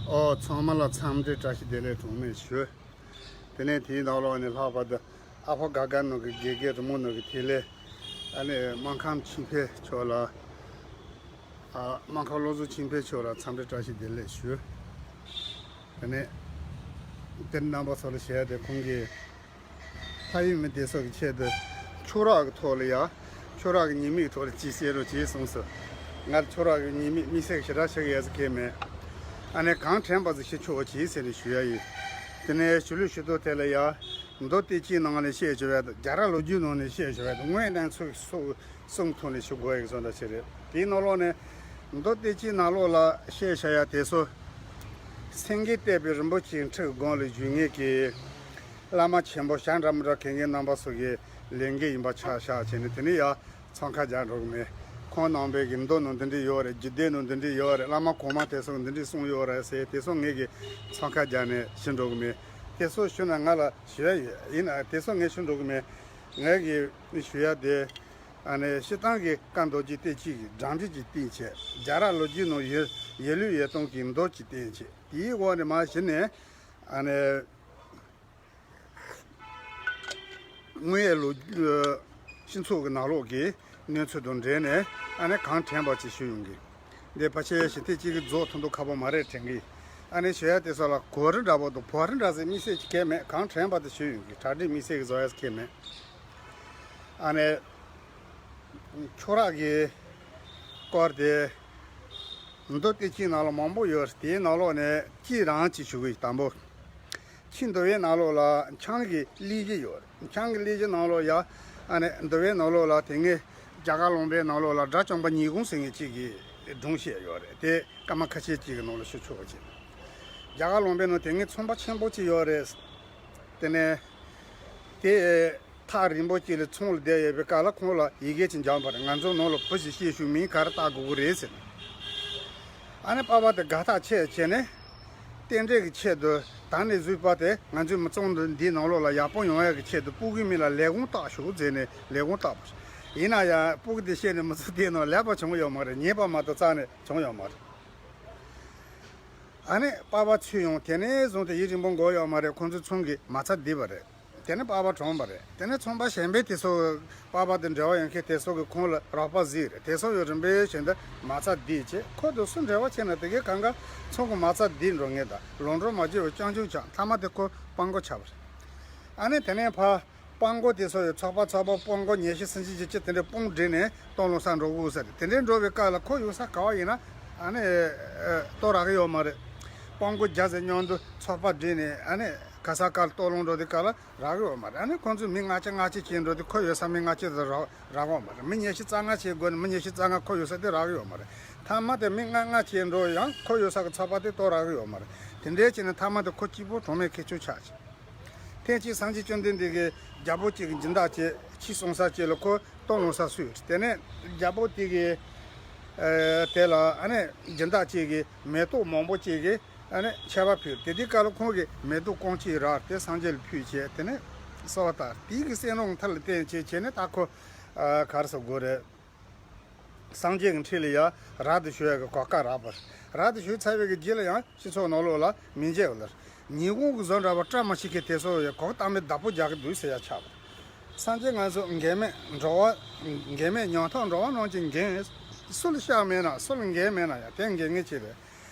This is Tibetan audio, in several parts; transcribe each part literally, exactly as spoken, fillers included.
ཨོ་ཚང་མ་ལ་འཚམས་འདྲི་བཀྲ་ཤིས་བདེ་ལེགས་གྲངས་མེད་ཞུ། དེ་ནས་དེའི་ནང་ལོགས་ནས་ལྷག་པར་དུ་ཨ་ཕོ་དགའ་དགའ་ནོར་གི་དགེ་རྒན་རི་མོ་ནོར་གི་ཐིག་ལེ། ཨ་ནི་སྨར་ཁམས་ཆིང་ཕེ་ཕྱོགས་ལ། ཨ་སྨར་ཁམས་བློ་བཟང་ཆིང་ཕེ་ཕྱོགས་ལ་འཚམས་འདྲི་བཀྲ་ཤིས་བདེ་ལེགས་ཞུ། དེ་ནས་དེར་རྣམ་པ་ཚོ་ལ་བཤད་དེ་ཁོང་གིས་ཕ་ཡུལ་མི་དེ་ཚོ་གི་ཆེད་དུ་ཆོས་ར་གི་ཐོག་ལ་ཡ། ཆོས་ར་གི་ཉེས་དམིགས་ཐོག་ལ་ཅིག་བཤད་རོགས་བྱས་གསུངས་སོ། ང་ཆོས་ར་གི་ཉེས་དམིགས་དམིགས་བསལ་ཞེ་དྲག་ཞིག་ཡོད་ས་གི་མེད། ཨ་ནི་གང་དྲན་པ་ཟིག་ཞིག་ཆོག་བྱས་ཟེར་ནས་ཞུ་ཡ་ཡིན། དེ་ནས་ཞུ་ལུགས་ཞུ་ཐོག་དེ་ལ་ཡ། མདོ་སྡེ་སྤྱིའི་ནང་ནས་བཤད་བྱ་བའི་རྒྱ་ར་ལོ་རྒྱུས་ནང་ནས་བཤད་བྱ་བའི་དངོས་གནས་ཚུལ་སོགས་གསུང་ཐོག་ནས་ཞུ་དགོས་ཡག་བཟོ་འདྲ་ཞིག་རེད། དེའི་ནང་ལོགས་ནས་མདོ་སྡེ་སྤྱིའི་ནང་ལོགས་ལ་བཤད་བྱ་ཡ་དེ་ཚོ་སེང་གེ་བསྟན་པའི་རིན་པོ་ཆེའི་ཁྲི་སྒང་ལ་བཞུགས་མཁན་གྱི་བླ་མ་ཆེན་པོ་ཞལ་འདྲ་མི་འདྲ་མཁན་རྣམ་པ་ཚོ་གི་ལས་འགན་ཡིན་པ་ཆ་བཞག་བྱས་ནས། དེ་ནས་ཡ་འཚང་ཁ་རྒྱག་འགྲོ་གི་མེད། ཁོང་རྣམ་པའི་གི་མདོ་ནང་འདི་འདྲ་ཡོད་རེད། རྒྱུད་སྡེ་ནང་འདི་འདྲ་ཡོད་རེད། བླ་མ་གོང་མ་དེ་ཚོ་འདི་འདྲ་གསུངས་ཡོད་རེད་ཟེར། དེ་ཚོ་ངས་གི་འཚང་ཁ་རྒྱག་ནས་ཞུ་འགྲོ་གི་མེད། དེ་ཚོ་ཞུ་ན་ང་ལ་ཞུ་ཡ་ཡོད། ཡིན་ན་དེ་ཚོ་ངས་ཞུ་འགྲོ་གི་མེད། ངས་གི་ཞུ་ཡ་དེ། ཨ་ནི་སྤྱིར་བཏང་གི་བཀའ་མདོ་རྒྱུད་སྡེ་གཅིག་གི་སྒྲ་འདི་གཅིག་བསྟན་བྱས། རྒྱ་ར་ལོ་རྒྱུས་ནང་ཡོད་ཡོད་ལུགས་ཡོད་སྟངས་ཀྱི་མདོ་གཅིག་བསྟན་བྱས། དེའི་འོག་ནས་མར་གཞི་ནས་ཨ་ནི་དངོས་ཡོད་ལོ་རྒྱུས་སྤྱི་ཚོགས་ཀྱི་ནང་ལོགས་ཀྱི་གནས་ཚུལ་དང་འབྲེལ་ནས་ཨ་ནི་གང་དྲན་པ་ཅིག་ཞུ་ཡོང་གི། འདི་ཕལ་ཆེར་ཞི་བདེ་སྐྱིད་ཀྱི་རྫོགས་ཐུབ་མདོག་ཁ་པོ་མ་རེད་དྲན་གི། ཨ་ནི་ཞུ་ཡ་དེ་ཚོ་ལ་གོ་རིམ་འདྲ་པོ་དང་བག་རིམ་འདྲ་ཟིག་དམིགས་བསལ་གྱི་གལ་མེད། གང་དྲན་པ་དེ་ཞུ་ཡོང་གི། གྲ་སྒྲིག་དམིགས་བསལ་གྱི་བཟོ་ཡ་གལ་མེད། ཨ་ནི་ཆོས་ར་གི་སྐོར་དེ་མདོ་སྡེ་སྤྱིའི་ནང་ལ་མང་པོ་ཡོད། དེའི་ནང་ལོགས་ནས་གཅིག་རང་གཅིག་ཞུ་གི་ཡིན། དང་པོ། ཆེས་འདུལ་བའི་ནང་ལོགས་ལ་འཆང་གི་གླེང་གཞི་ཡོད། འཆང་གི་གླེང་གཞི་ནང་ལོགས་ཡ། ཨ་ནི་འདུལ་བའི་ནང་ལོགས་ལ་དེ་སྔའི་རྒྱ་གར་ལུང་པའི་ནང་ལོགས་ལ་དགྲ་བཅོམ་པ་ཉིན་གུང་ཟེར་མཁན་གཅིག་གིས་སྒྲུང་བཤད་ཡོད་རེད། དེ་སྐར་མ་ཁ་ཤས་ཅིག་གི་ནང་ལ་ཞུ་ཆོག་པ་བྱས། རྒྱ་གར་ལུང་པའི་ནང་དེ་སྔའི་ཚོང་པ་ཆེན་པོ་གཅིག་ཡོད་རེད། དེ་ནས་དེ་ཐག་རིང་པོ་གཅིག་ལ་ཚོང་ལ་བསྡད་ཡོད་པའི་སྐབས་ལ་ཁོང་ལ་ཡི་གེ་ཅིག་འབྱོར་བ་རེད། ང་ཚོ་ནང་ལ་བུ་ཞིག་སྐྱེས་བྱུང་། མིང་ག་རེ་བཏགས་དགོས་ཀྱི་རེད་ཟེར། ཨ་ནི་པ་ཕ་དེ་དགའ་ཐག་ཆད་བྱས་ནས། རྟེན་འབྲེལ་གྱི་ཆེད་དུ་ད་ནས་བཟུང་པ་དེ་ང་ཚོའི་མི་ཚང་འདི་འདིའི་ནང་ལོགས་ལ་ཡག་པོ་ཡོང་ཡག་གི་ཆེད་དུ་སྤུ་གུའི་མིང་ལ་ལས་ཁུངས་བཏགས་ཤོག་ཟེར་ནས་ལས་ཁུངས་བཏགས་པ་རེད། ཡིན་ན་ཡང་སྤུ་གུ་དེ་སྐྱེས་ནས་མི་ཚེ་འདིའི་ནང་ལེགས་པ་བྱུང་ཡོད་མ་རེད། ཉེས་པ་མ་གཏོགས་རྩ་ནས་བྱུང་ཡོད་མ་རེད། ཨ་ནི་པ་ཕ་ཚོས་ཡང་དེ་ནས་བཟུང་སྟེ་ཡུན་རིང་པོ་འགོར་ཡོད་མ་རེད། ཁོང་ཚོའི་ཚོང་གི་མ་རྩ་བསྡུས་པ་རེད། དེ་ནས་པ་ཕ་གྲོངས་པ་རེད། དེ་ནས་ཚོང་པ་གཞན་པས་དེ་ཚོ་པ་ཕ་དང་འབྲེལ་བ་ཡོད་མཁན་དེ་ཚོ་གིས་ཁོང་ལ་རོགས་པ་གཟིགས་རེད། དེ་ཚོ་ཡང་རིམ་པས་བྱས་ཏེ་མ་རྩ་བསྡུས་བྱས། ཁོ་དང་སུ་འབྲེལ་བ་བྱས་ན་དེ་གའི་གང་ག་ཚོང་གི་མ་རྩ་བསྡུས་འགྲོ་ངེས། ད་ལོག་འགྲོ་མ་བྱེད་པར་རྐྱང་རྐྱང་རྐྱང་། མཐའ་མ་དེ་ཁོ་སྤྲང་པོ་ཆགས་པ་རེད། ཨ་ནི་དེ་ནས་ཕར་སྤྲང་པོ་དེ་ཚོ་ཡང་ཚོགས་པ་ཚོགས་པ་སྤྲང་པོ་ཉེར་བཞི་སུམ་ཅུ་བཞི་བཅུ་དེ་འདྲའི་དཔུང་བསྒྲིགས་ནས་སྟོད་ལུང་སར་འགྲོ་དགོས་ས་རེད། དེ་འདྲའི་འགྲོ་བའི་སྐབས་ལ་ཁོ་ཡོང་ས་ག་བ་ཡིན་ན་ཨ་ནི་ལྟོ་རག་གི་ཡོད་མ་རེད། སྤྲང་པོ་བརྒྱ་ཟིག་མཉམ་དུ་ཚོགས་པ་བསྒྲིགས་ནས་ཨ་ནི་ག་ས་ག་ལ་སྟོད་ལུང་འགྲོ་དུས་སྐབས་ལ་རག་གི་ཡོད་མ་རེད། ཨ་ནི་ཁོང་ཚོས་མི་ལྔ་བཅུ་ལྔ་བཅུ་བྱས་འགྲོ་དུས་ཁོ་ཡོད་ས་མི་ལྔ་བཅུ་དེ་རག་རག་གི་ཡོད་མ་རེད། མི་ཉེར་བཞི་རྩ་ལྔ་བྱས་དགོས་ནས་མི་ཉེར་བཞི་རྩ་ལྔ་ཁོ་ཡོད་ས་དེ་རག་གི་ཡོད་མ་རེད། མཐའ་མ་དེ་མི་ལྔ་ལྔ་བྱས་འགྲོ་ཡང་ཁོ་ཡོད་ས་གི་ཚོགས་པ་དེ་ལྟོ་རག་གི་ཡོད་མ་རེད། དེ་འདྲའི་བྱས་ནས་མཐའ་མ་དེ་ཁོ་གཅིག་པོ་གྲོགས་མེད་ཁེར་ཆོད་ཆགས་ཀྱི། ཐེངས་གཅིག་སངས་རྒྱས་བཅོམ་ལྡན་འདས་ཀྱི་རྒྱལ་པོ་གཅིག་གི་སྦྱིན་བདག་བྱས། ཁྱི་སྲུང་ས་གཅིག་ལ་ཁོ་སྟོད་ལུང་སར་བསུས། དེ་ནས་རྒྱལ་པོ་དེ་གི་ཨ་དེ་ལ་ཨ་ནི་སྦྱིན་བདག་གཅིག་གིས་མེ་ཏོག་མང་པོ་གཅིག་གིས་ཨ་ནི་མཆོད་པ་ཕུལ། དེ་དུས་སྐབས་ལ་ཁོང་གིས་མེ་ཏོག་རྐང་གཅིག་རག་དེ་སངས་རྒྱས་ལ་ཕུལ་བྱས། དེ་ནས་གསོལ་བ་བཏབ། དེ་གི་སེམས་ལུང་མཐའ་ལ་བརྟེན་བྱས་བྱས་ནས་ད་ཁོ་ཨ་ག་རེ་ཟེར་དགོས་རེད། སངས་རྒྱས་ཀྱི་འཁྲིས་ལ་ཡང་རབ་ཏུ་བྱུང་ཡག་གི་གོ་སྐབས་རག་པ་རེད། རབ་ཏུ་བྱུང་ཚར་བའི་གི་རྗེས་ལ་ཡང་སྤྱི་ཚོགས་ནང་ལོགས་ལ་མི་མཇལ་བ་ལ། ཉིན་གུང་གི་བཟོ་འདྲ་བ་བཀྲ་མ་ཤིས་མཁན་དེ་ཚོ་ཡང་གོ་སྐབས་མེད་བདག་པོ་རྒྱག་གི་འདུག་ཟེར་ཡ་ཆགས་པ་རེད། སངས་རྒྱས་ང་ཚོ་འགན་མེད་འགྲོ་བ། འགན་མེད་ཉམ་ཐག་འགྲོ་བ་རྣམས་ཀྱི་འགན། སུ་ལ་ཤ་མེད་ན་སུ་ལ་འགན་མེད་ན་ཡང་དེ་འགན་ངེས་ཅིག་རེད།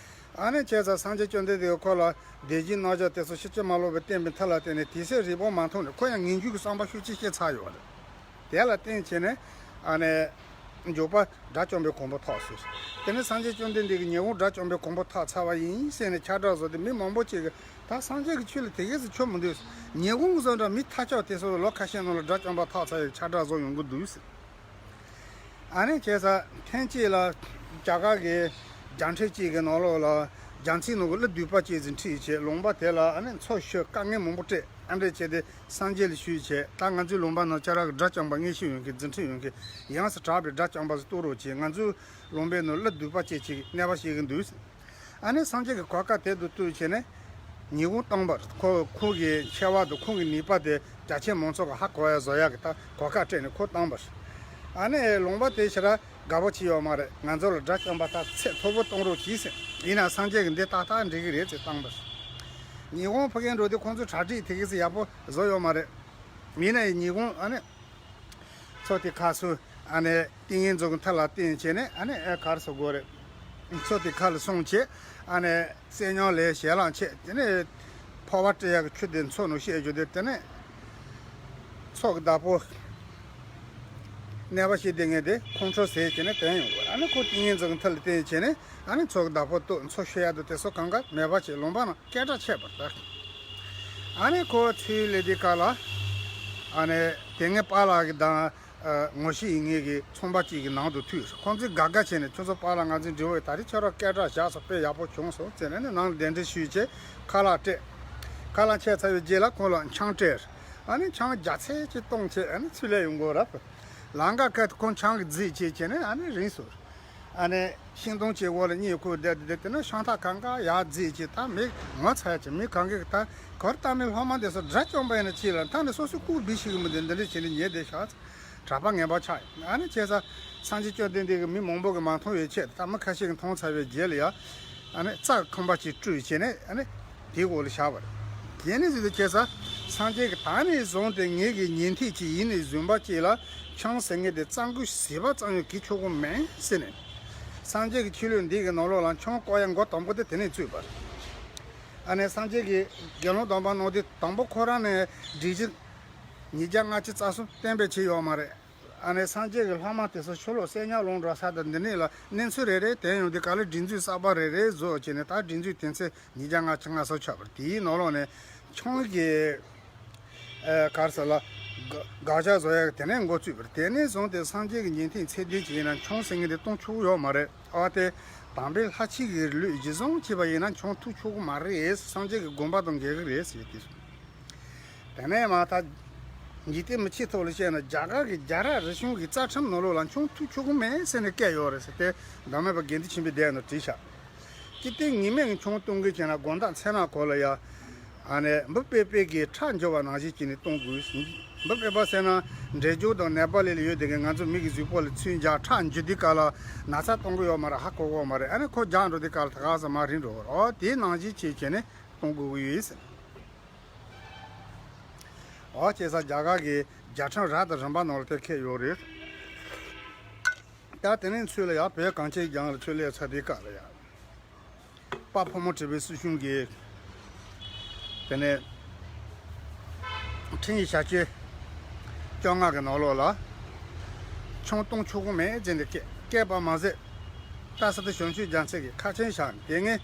ཨ་ནི་བྱས་ཙང་སངས་རྒྱས་བཅོམ་ལྡན་འདས་ཁོ་ལ་སྡིག་སྦྱོང་རྣམ་གཞག་དེ་ཚོ་ཕྱིན་ཅི་མ་ལོག་པའི་བསྟན་པའི་མཐའ་ལ་བརྟེན་ནས་དེ་ཚེ་རིང་པོ་མ་མཐོང་ནས་ཁོ་ཡང་ངེས་འབྱུང་གི་བསམ་པ་ཤུགས་ཆེ་བསྐྱེད་ཚར་ཡོད་རེད། དེ་ལ་བརྟེན་བྱས་ནས་ཨ་ནི་མགྱོགས་པ་དགྲ་བཅོམ་པའི་གོ་འཕང་ཐོབ་ཟེར། དེ་ནས་སངས་རྒྱས་བཅོམ་ལྡན་འདས་ཀྱིས་ཉིན་གུང་དགྲ་བཅོམ་པའི་གོ་འཕང་ཐོབ་ཚར་བ་ཡིན་ཟེར་ནས་ཁྱབ་བསྒྲགས་བཟོས་ཏེ་མི་མང་པོ་ཅིག་གིས་ད་སངས་རྒྱས་ཀྱི་ཆོས་ལ་དེ་གས་སུ་ཆོས་མི་འདུག་ཉིན་གུང་གི་བཟོ་འདྲ་མི་ཐ་ཆགས་དེ་ཚོ་ལོ་ཁ་ཤས་ནང་ལ་དགྲ་བཅོམ་པ་ཐོབ་ཚར་ཡོད་ཁྱབ་བསྒྲགས་བཟོ་ཡོང་གི་འདུག་ཟེར། ཨ་ནི་བྱས་ཙང་ཐེངས་གཅིག་ལ་རྒྱ་གར་གྱི་རྒྱལ་ཁྲིམས་གཅིག་གི་ནང་ལོགས་ལ་རྒྱལ་མཚན་ནང་གི་ཀླུ་སྡིག་པ་གཅིག་ཟིན་ཁྲིད་བྱས། ལུང་པ་དེ་ལ་ཨ་ནི་འཚོ་བཞུད་དཀའ་ངལ་མང་པོ་སྤྲད། ཨ་འདྲས་བྱས་ཏེ་སངས་རྒྱས་ལ་ཞུས་བྱས། ད་ང་ཚོའི་ལུང་པ་ནང་ཅ་རག་གི་དགྲ་བཅོམ་པ་ངེས་ཤེས་ཡོད་མཁན་རྫུ་འཕྲུལ་ཡོད་མཁན་ཡོངས་སུ་གྲགས་པའི་དགྲ་བཅོམ་པ་ཟིག་གཏོར་རོགས་བྱས། ང་ཚོའི་ལུང་པའི་ནང་ཀླུ་སྡིག་པ་ཅན་ཅིག་གནས་པ་བྱེད་ཀྱི་འདུག་ཨ་ནི་སངས་རྒྱས་ཀྱིས་གོ་སྐབས་དེ་དུ་བཏུས་བྱས་ནས་ཉིན་གུང་བཏང་བར་ཁོ་ཁོང་གི་ཆེ་བ་དང་ཁོང་གི་ནུས་པ་དེ་རྒྱ་ཆེན་མང་ཚོགས་ཀྱིས་ཧ་གོ་ཡ་བཟོ་ཡག་གི་ད་གོ་སྐབས་སྤྲད་ནས་ཁོ་བཏང་བར། ཨ་ནི་ལུང་པ་དེ་ཕྱིར་ དགའ་པོ་བྱས་ཡོད་མ་རེད། ང་ཚོ་ལ་དགྲ་བཅོམ་པ་དག་ཚད་མཐོ་པོ་གཏོང་རོགས་གྱིས་ཟེར། ཡིན་ན་སངས་རྒྱས་ཀྱིས་འདི་ཏག་ཏག་འགྲིག་གི་རེད་ཟེར་བཏང་པ་རེད། ཉི་ཧོང་ཕ་གིར་འགྲོ་དུས་ཁོང་ཚོས་གྲ་སྒྲིག་དེ་ག་ཚོད་ཡག་པོ་བཟོ་ཡོད་མ་རེད། ཡིན་ན་ཡང་ཉི་ཧོང་ཨ་ནི་མཚོ་དེ་ཁ་སུ་ཨ་ནི་ཏིང་ངེ་འཛིན་གྱི་མཐའ་ལ་བརྟེན་བྱས་ནས་ཨ་ནི་ཨེ་ག་རེ་ཟེར་དགོས་རེད། མཚོ་དེ་ཁ་ལ་སོང་བྱས་ཨ་ནི་བསོད་སྙོམས་ལས་ཞལ་ལག་མཆོད། དེ་ནས་ཕོར་པ་སྤྲད་ཡག་གི་ཆུ་དེ་མཚོ་ནང་བཤལ་རྒྱུ་དེ། དེ་ནས་མཚོ་གི་བདག་པོ་གནས་པ་ཞིག་བསྡད་མཁན་དེ་ཁོང་ཁྲོ་ཟས་བྱས་ནས་དྲན་ཡོང་དགོས། ཨ་ནི་ཁོ་ཏིང་ངེ་འཛིན་གྱི་མཐའ་ལ་བརྟེན་བྱས་ནས་ཨ་ནི་མཚོ་གི་བདག་པོ་ལྟོས། མཚོ་བཤལ་ཡག་དེ་དེ་ཚོ་གང་ག་མེད་པ་བྱས། ལུང་པ་ནང་སྐད་གྲགས་ཆད་པ་རེད། ཨ་ནི་ཁོ་ཚུར་སླེབས་དུས་སྐབས་ལ་ཨ་ནི་དེ་སྔའི་པཱ་ལགས་ཀྱི་དང་ངོ་ཤེས་ཡིན་མཁན་གྱི་ཚོང་པ་གཅིག་གི་ནང་དུ་ཐུག་སོང་། ཁོང་ཚོས་དགའ་དགའ་བྱས་ནས། ཁྱོད་ཚོ་པཱ་ལགས་ང་ཚོའི་འདྲི་བ་ཡོད། ད་རེས་ཁྱོད་རང་སྐད་གྲགས་བཞག་སོང་། དཔེ་ཡག་པོ་བྱུང་སོང་ཟེར་ནས་ནང་ལ་གདན་འདྲེན་ཞུས་བྱས་ཁ་ལག་སྤྲད། ཁ་ལག་མཆོད་ཚར་བའི་རྗེས་ལ་ཁོང་ལ་ཆང་སྤྲད། ཨ་ནི་ཆང་རྒྱག་ཚད་ཅིག་བཏུངས་བྱས་ཨ་ནི་ཚུར་སླེབས་ཡོང་དགོས་རེད། ལམ་ཁ་ཁ་ཁོང་ཆང་གིས་བརྫིས་བྱས་བྱས་ནས་ཨ་ནི་རིང་སོང་། ཨ་ནི་ཤིང་སྡོང་གཅིག་འོག་ལ་གཉིད་ཁུག་བསྡད་དེ། དེ་ནས་ཤིང་རྟ་གང་ག་ཡར་བརྫིས་བྱས། ད་མི་ངོ་ཚ་ཡག་ཅིག་མི་གང་གིས་ད་ག་རེ་ད་མི་སློབ་མ་འདི་ཚོ་དགྲ་བཅོམ་པ་ཡིན་ན་ཅི་ལ། ད་ནི་སོ་སོའི་སྐུ་སྦས་ཤིག་གི་མི་འདི་འདི་འདྲ་བྱས་ནས་ཉལ་བསྡད་ཤག་གྲྭ་པ་ངན་པ་ཆགས་ཡོད། ཨ་ནི་བྱས་ཙང་སངས་རྒྱས་བཅོམ་ལྡན་འདས་ཀྱིས་མི་མང་པོ་གིས་མ་མཐོང་བའི་ཆེད་དུ། ད་མི་ཁ་ཤས་ཀྱིས་མཐོང་ཚར་བའི་རྗེས་ལ་ཡ་ཨ་ནི་རྩྭ་ཁང་པ་ཅིག་བསྐྲུན་བྱས་ནས་ཨ་ནི་དེའི་འོག་ལ་བཞག་པ་རེད། དེ་ནས་ཟེར་དུས་བྱས་ཙང་སངས་རྒྱས་ཀྱིས་ད་ནས་བཟུང་སྟེ་ངེད་ཀྱི་ཉན་ཐོས་ཅིག་ཡིན་ནས་བཟུང་བ་ཅིག་ལ་ཆང་ཟེར་མཁན་དེ་རྩ་འགུལ་ཟེར་བ་ཙམ་ཡང་གི་ཆོག་གི་མེད་ཟེར་ནས། སངས་རྒྱས་ཀྱི་ཆོས་ལུགས་འདི་གི་ནང་ལོགས་ལ་ཆང་བཀོག་ཡག་འགོ་དང་པོ་དེ་དེ་ནས་བཙུགས་པ་རེད། ཨ་ནི་སངས་རྒྱས་ཀྱིས་དགེ་སློང་སྡོམ་པ་གནང་དུས་དང་པོ་ཁོ་རང་ནས་སྒྲིག་གཞི་ཉིས་བརྒྱ་ལྔ་བཅུ་རྩ་གསུམ་གཏན་འབེབས་བྱས་ཡོད་མ་རེད། ཨ་ནི་སངས་རྒྱས་ཀྱི་སློབ་མ་དེ་ཚོ་ཕྱི་ལོགས་གསེར་ཉ་ལུང་འགྲོ་ས་དང་འདི་ནས་ལ་གནས་ཚུལ་རེ་རེ་དྲན་ཡོང་དུས་སྐབས་ལ་སྒྲིག་འཛུགས་གསར་པ་རེ་རེ་བཟོས་བྱས་ནས། ད་སྒྲིག་འཛུགས་དེ་ཚོ་ཉིས་བརྒྱ་ལྔ་བཅུ་ང་གསུམ་ཆགས་པ་རེད། དེའི་ནང་ལོགས་ནས་ཆང་གི་ཨ་ག་རེ་ཟེར་ལ་དགག་བྱ་བཟོ་ཡག་དེ་ནས་འགོ་བཙུགས་པ་རེད། དེ་ནས་བཟུང་སྟེ་སངས་རྒྱས་ཀྱི་ཉན་ཐོས་ཚད་ལྡན་ཅིག་ཡིན་ན་ཆང་ཟེར་མཁན་དེ་བཏུང་ཆོག་ཡོད་མ་རེད། ཨ་དེ་དམ་པའི་ལྷ་ཆོས་ཀྱི་ལུགས་གཞི་བཟུང་བྱས་པ་ཡིན་ན་ཆང་འཐུང་ཆོག་གི་མ་རེད། སངས་རྒྱས་ཀྱི་དགོངས་པ་དང་འགལ་གྱི་རེད་ཟེར་དེ། དེ་ནས་མ་ད་འཇིག་རྟེན་མི་ཆོས་ཐོག་ལ་བཤད་ན་རྒྱ་གར་གྱི་རྒྱལ་རབས་རིམ་བྱོན་གྱི་རྩ་ཁྲིམས་ནང་ལོགས་ལ་ཆང་འཐུང་ཆོག་གི་མེད་ཟེར་ནས་བཀོད་ཡོད་རེད་ཟེར་ཏེ། གདམས་ངག་པ་དགེ་འདུན་ཆོས་འཕེལ་དེ་ནས་བྲིས་ཤག་སྤྱིར་བཏང་ཉི་མའི་ཆང་འཐུང་གི་བྱས་ན་དགོང་དག་མཚན་ནག་གོ་ལ་ཡ། ཨ་ནི་འབུ་དཔེ་དཔེ་གི་ཁྲག་འཇུ་བ་ནང་བཞིན་བྱས་ནས་འཐུང་དགོས། འབུ་དཔེ་པ་ཟེར་ན་འབྲས་ལྗོངས་དང་ནེ་པ་ལི་ལ་ཡོད་དེ་གི་ང་ཚོ་མི་གི་གཟུགས་པོ་ལ་ཚོན་རྒྱག་ཁྲག་འཇུ་དུས་སྐབས་ལ་ན་ཚ་གཏོང་གི་ཡོད་མ་རེད། ཧ་གོ་གི་ཡོད་མ་རེད། ཨ་ནི་ཁོ་རྒྱག་འགྲོ་དུས་སྐབས་ལ་ད་ག་ས་མར་རིལ་འགྲོ་གི་རེད། འོ་དེ་ནང་བཞིན་བྱས་བྱས་ནས་འཐུང་དགོས་ཀྱི་ཡོད་ཟེར། འོ་བྱས་ཙང་རྒྱ་གར་གྱི་རྒྱལ་ཁྲིམས་རབ་དང་རིམ་པ་ནང་ལ་དེ་འཁོད་ཡོད་རེད། ད་དེ་ནས་ཚུར་ལ་ཡ་བོད་གངས་ཅན་ལྗོངས་ལ་ཚུར་སླེབས་ཚར་དུས་སྐབས་ལ་ཡ། དཔལ་ཕོ་མོ་གྲུ་པའི་སྲིད་གཞུང་གིས་དེ་ནས་ཁྲིམས་ཡིག་ཞལ་ཆད་བཅོ་ལྔ་གི་ནང་ལོགས་ལ་ཆང་འཐུང་ཆོག་གི་མེད་ཟེར་ནས་བཀོད་བཀོད་པ་མ་ཟད། སྟག་ཚང་དེ་བྱང་ཆུབ་རྒྱལ་མཚན་གྱིས་ཁ་ཆེམས་བཞག་ནས། དེ་སྔའི་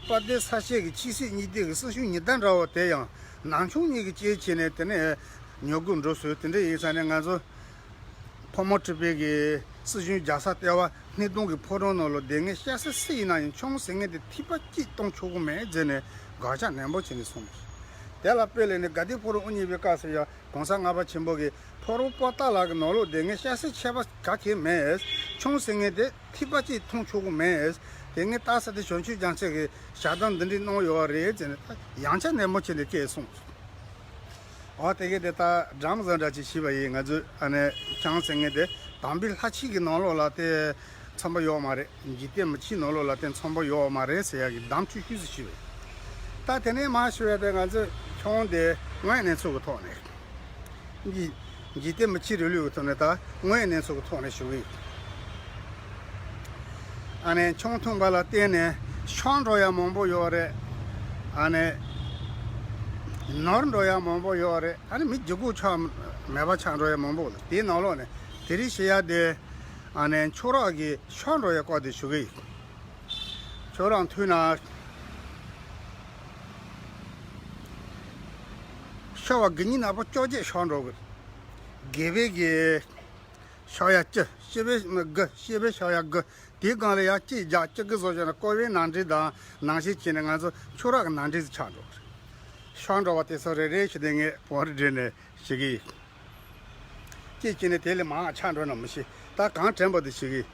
དཔལ་ལྡན་ས་སྐྱའི་གི་ཆོས་སྲིད་གཉིས་ལྡན་གྱི་སྲིད་གཞུང་ཉི་ཟླ་འདྲ་བོ་དེ་ཡང་ནང་ཆུང་གཉིས་ཀྱི་སྐྱེས་བྱས་ནས་དེ་ནས་ཉོ་དགོས་འགྲོ་སྲོལ་དེ་འདྲ་ཡིན་ཙང་ནས། ང་ཚོ་ཕོ་མོ་གྲུ་པའི་གི་སྲིད་གཞུང་རྒྱལ་ས་ལྟེ་བ་སྣེ་གདོང་གི་ཕོ་བྲང་ནང་ལ་སྡོད་མཁན་སྐྱ་སེར་སུ་ཡིན་ན་ཡང་ཆང་ཟེར་མཁན་དེ་ཐིགས་པ་གཅིག་འཐུང་ཆོག་གི་མེད་ཟེར་ནས་དགག་བྱ་ནན་པོ་བྱས་ནས་གསུངས། དེ་ལ་དཔེ་ལེན་ནས་དགའ་ལྡན་ཕོ་བྲང་དབུ་བརྙེས་པའི་སྐབས་སུ་ཡང་གོང་ས་ལྔ་པ་ཆེན་པོ་གིས་ཕོ་བྲང་པོ་ཏཱ་ལ་གི་ནང་ལོགས་སྡོད་མཁན་སྐྱ་སེར་ཁྱད་པར་ག་གེ་མེད། ཆང་ཟེར་མཁན་དེ་ཐིགས་པ་གཅིག་འཐུང་ཆོག་གི་མེད། དེ་སྔའི་སྟག་ཚང་དེ་བྱང་ཆུབ་རྒྱལ་མཚན་གྱིས་ཞལ་གདམས་འདི་འདྲས་གནང་ཡོད་རེད་ཟེར་ནས་ད་ཡང་བསྐྱར་ནན་པོ་བྱས་ནས་སྐད་གསུངས། འོ་དེ་གས་དེ་ད་འགྲམ་བཟོ་འདྲ་ཅིག་བྱས་པ་ཡིན། ང་ཚོས་ཨ་ནི་ཆང་ཟེར་མཁན་དེ་དམ་པའི་ལྷ་ཆོས་ཀྱི་ནང་ལོགས་ལ་དེ་འཚམ་པོ་ཡོད་མ་རེད། འཇིག་རྟེན་མི་ཆོས་ནང་ལོགས་ལ་དེ་འཚམ་པོ་ཡོད་མ་རེད་ཟེར་ཡག་གི་གདམས་ཆུང་ཆུང་ཞིག་ཞུས་པ་ཡིན། ད་དེ་ནས་མར་ཞུ་ཡ་དེ་ང་ཚོས་ཆང་དེ་དངོས་གནས་ཚུལ་གྱི་ཐོག་ནས། འདི་འཇིག་རྟེན་མི་ཆོས་རིང་ལུགས་ཀྱི་ཐོག་ནས་ད་དངོས་གནས་ཚུལ་གྱི་ཐོག་ནས་ཞུ་གི་ཡིན། ཨ་ནི་ཆང་འཐུང་པ་ལ་བརྟེན་ནས་ཤོར་འགྲོ་ཡ་མང་པོ་ཡོད་རེད། ཨ་ནི་ནོར་འགྲོ་ཡ་མང་པོ་ཡོད་རེད། ཨ་ནི་མི་སྒྱུ་རྒྱུ་ཆགས་མེད་པ་ཆགས་འགྲོ་ཡ་མང་པོ་ཡོད་རེད། དེའི་ནང་ལོགས་ནས་དེ་རིང་བཤད་ཡ་དེ་ཨ་ནི་ཆང་རག་གི་ཤོར་འགྲོ་ཡ་སྐོར་དེ་ཞུ་གི་ཡིན། ཁྱོད་རང་འཐུང་ན། ཤོར་བ་དགུ་ཉིས་ནག་པོ་བཅོ་བརྒྱད་ཤོར་འགྲོ་གི། དགེ་བའི་གི་ཤོར་ཡ་བཅུ། སྐྱེས་པའི་དགུ། སྐྱེས་པའི་ཤོར་ཡ་དགུ། དེའི་སྒང་ལ་ཡ་གཅིག་རྒྱག་གཅིག་གི་བཟོ་བྱས་ན་ཀོ་བའི་ནང་འདྲེན་དང་ནང་བཞིན་བྱས་ནས་ང་ཚོ་ཆང་རག་གི་ནང་འདྲེན་ཆགས་འགྲོ་གི། ཤོར་འགྲོ་བ་དེ་ཚོ་རེ་རེ་བྱས་ཏེ་ངས་བོད་རིགས་འདྲེན་ནས་ཞུ་གི་ཡིན། ཅེས་བྱས་ནས་དེ་ལས་མང་ཆགས་འགྲོ་ན་མི་ཤེས། ད་གང་དྲན་པ་དེ་ཞིག་གིས།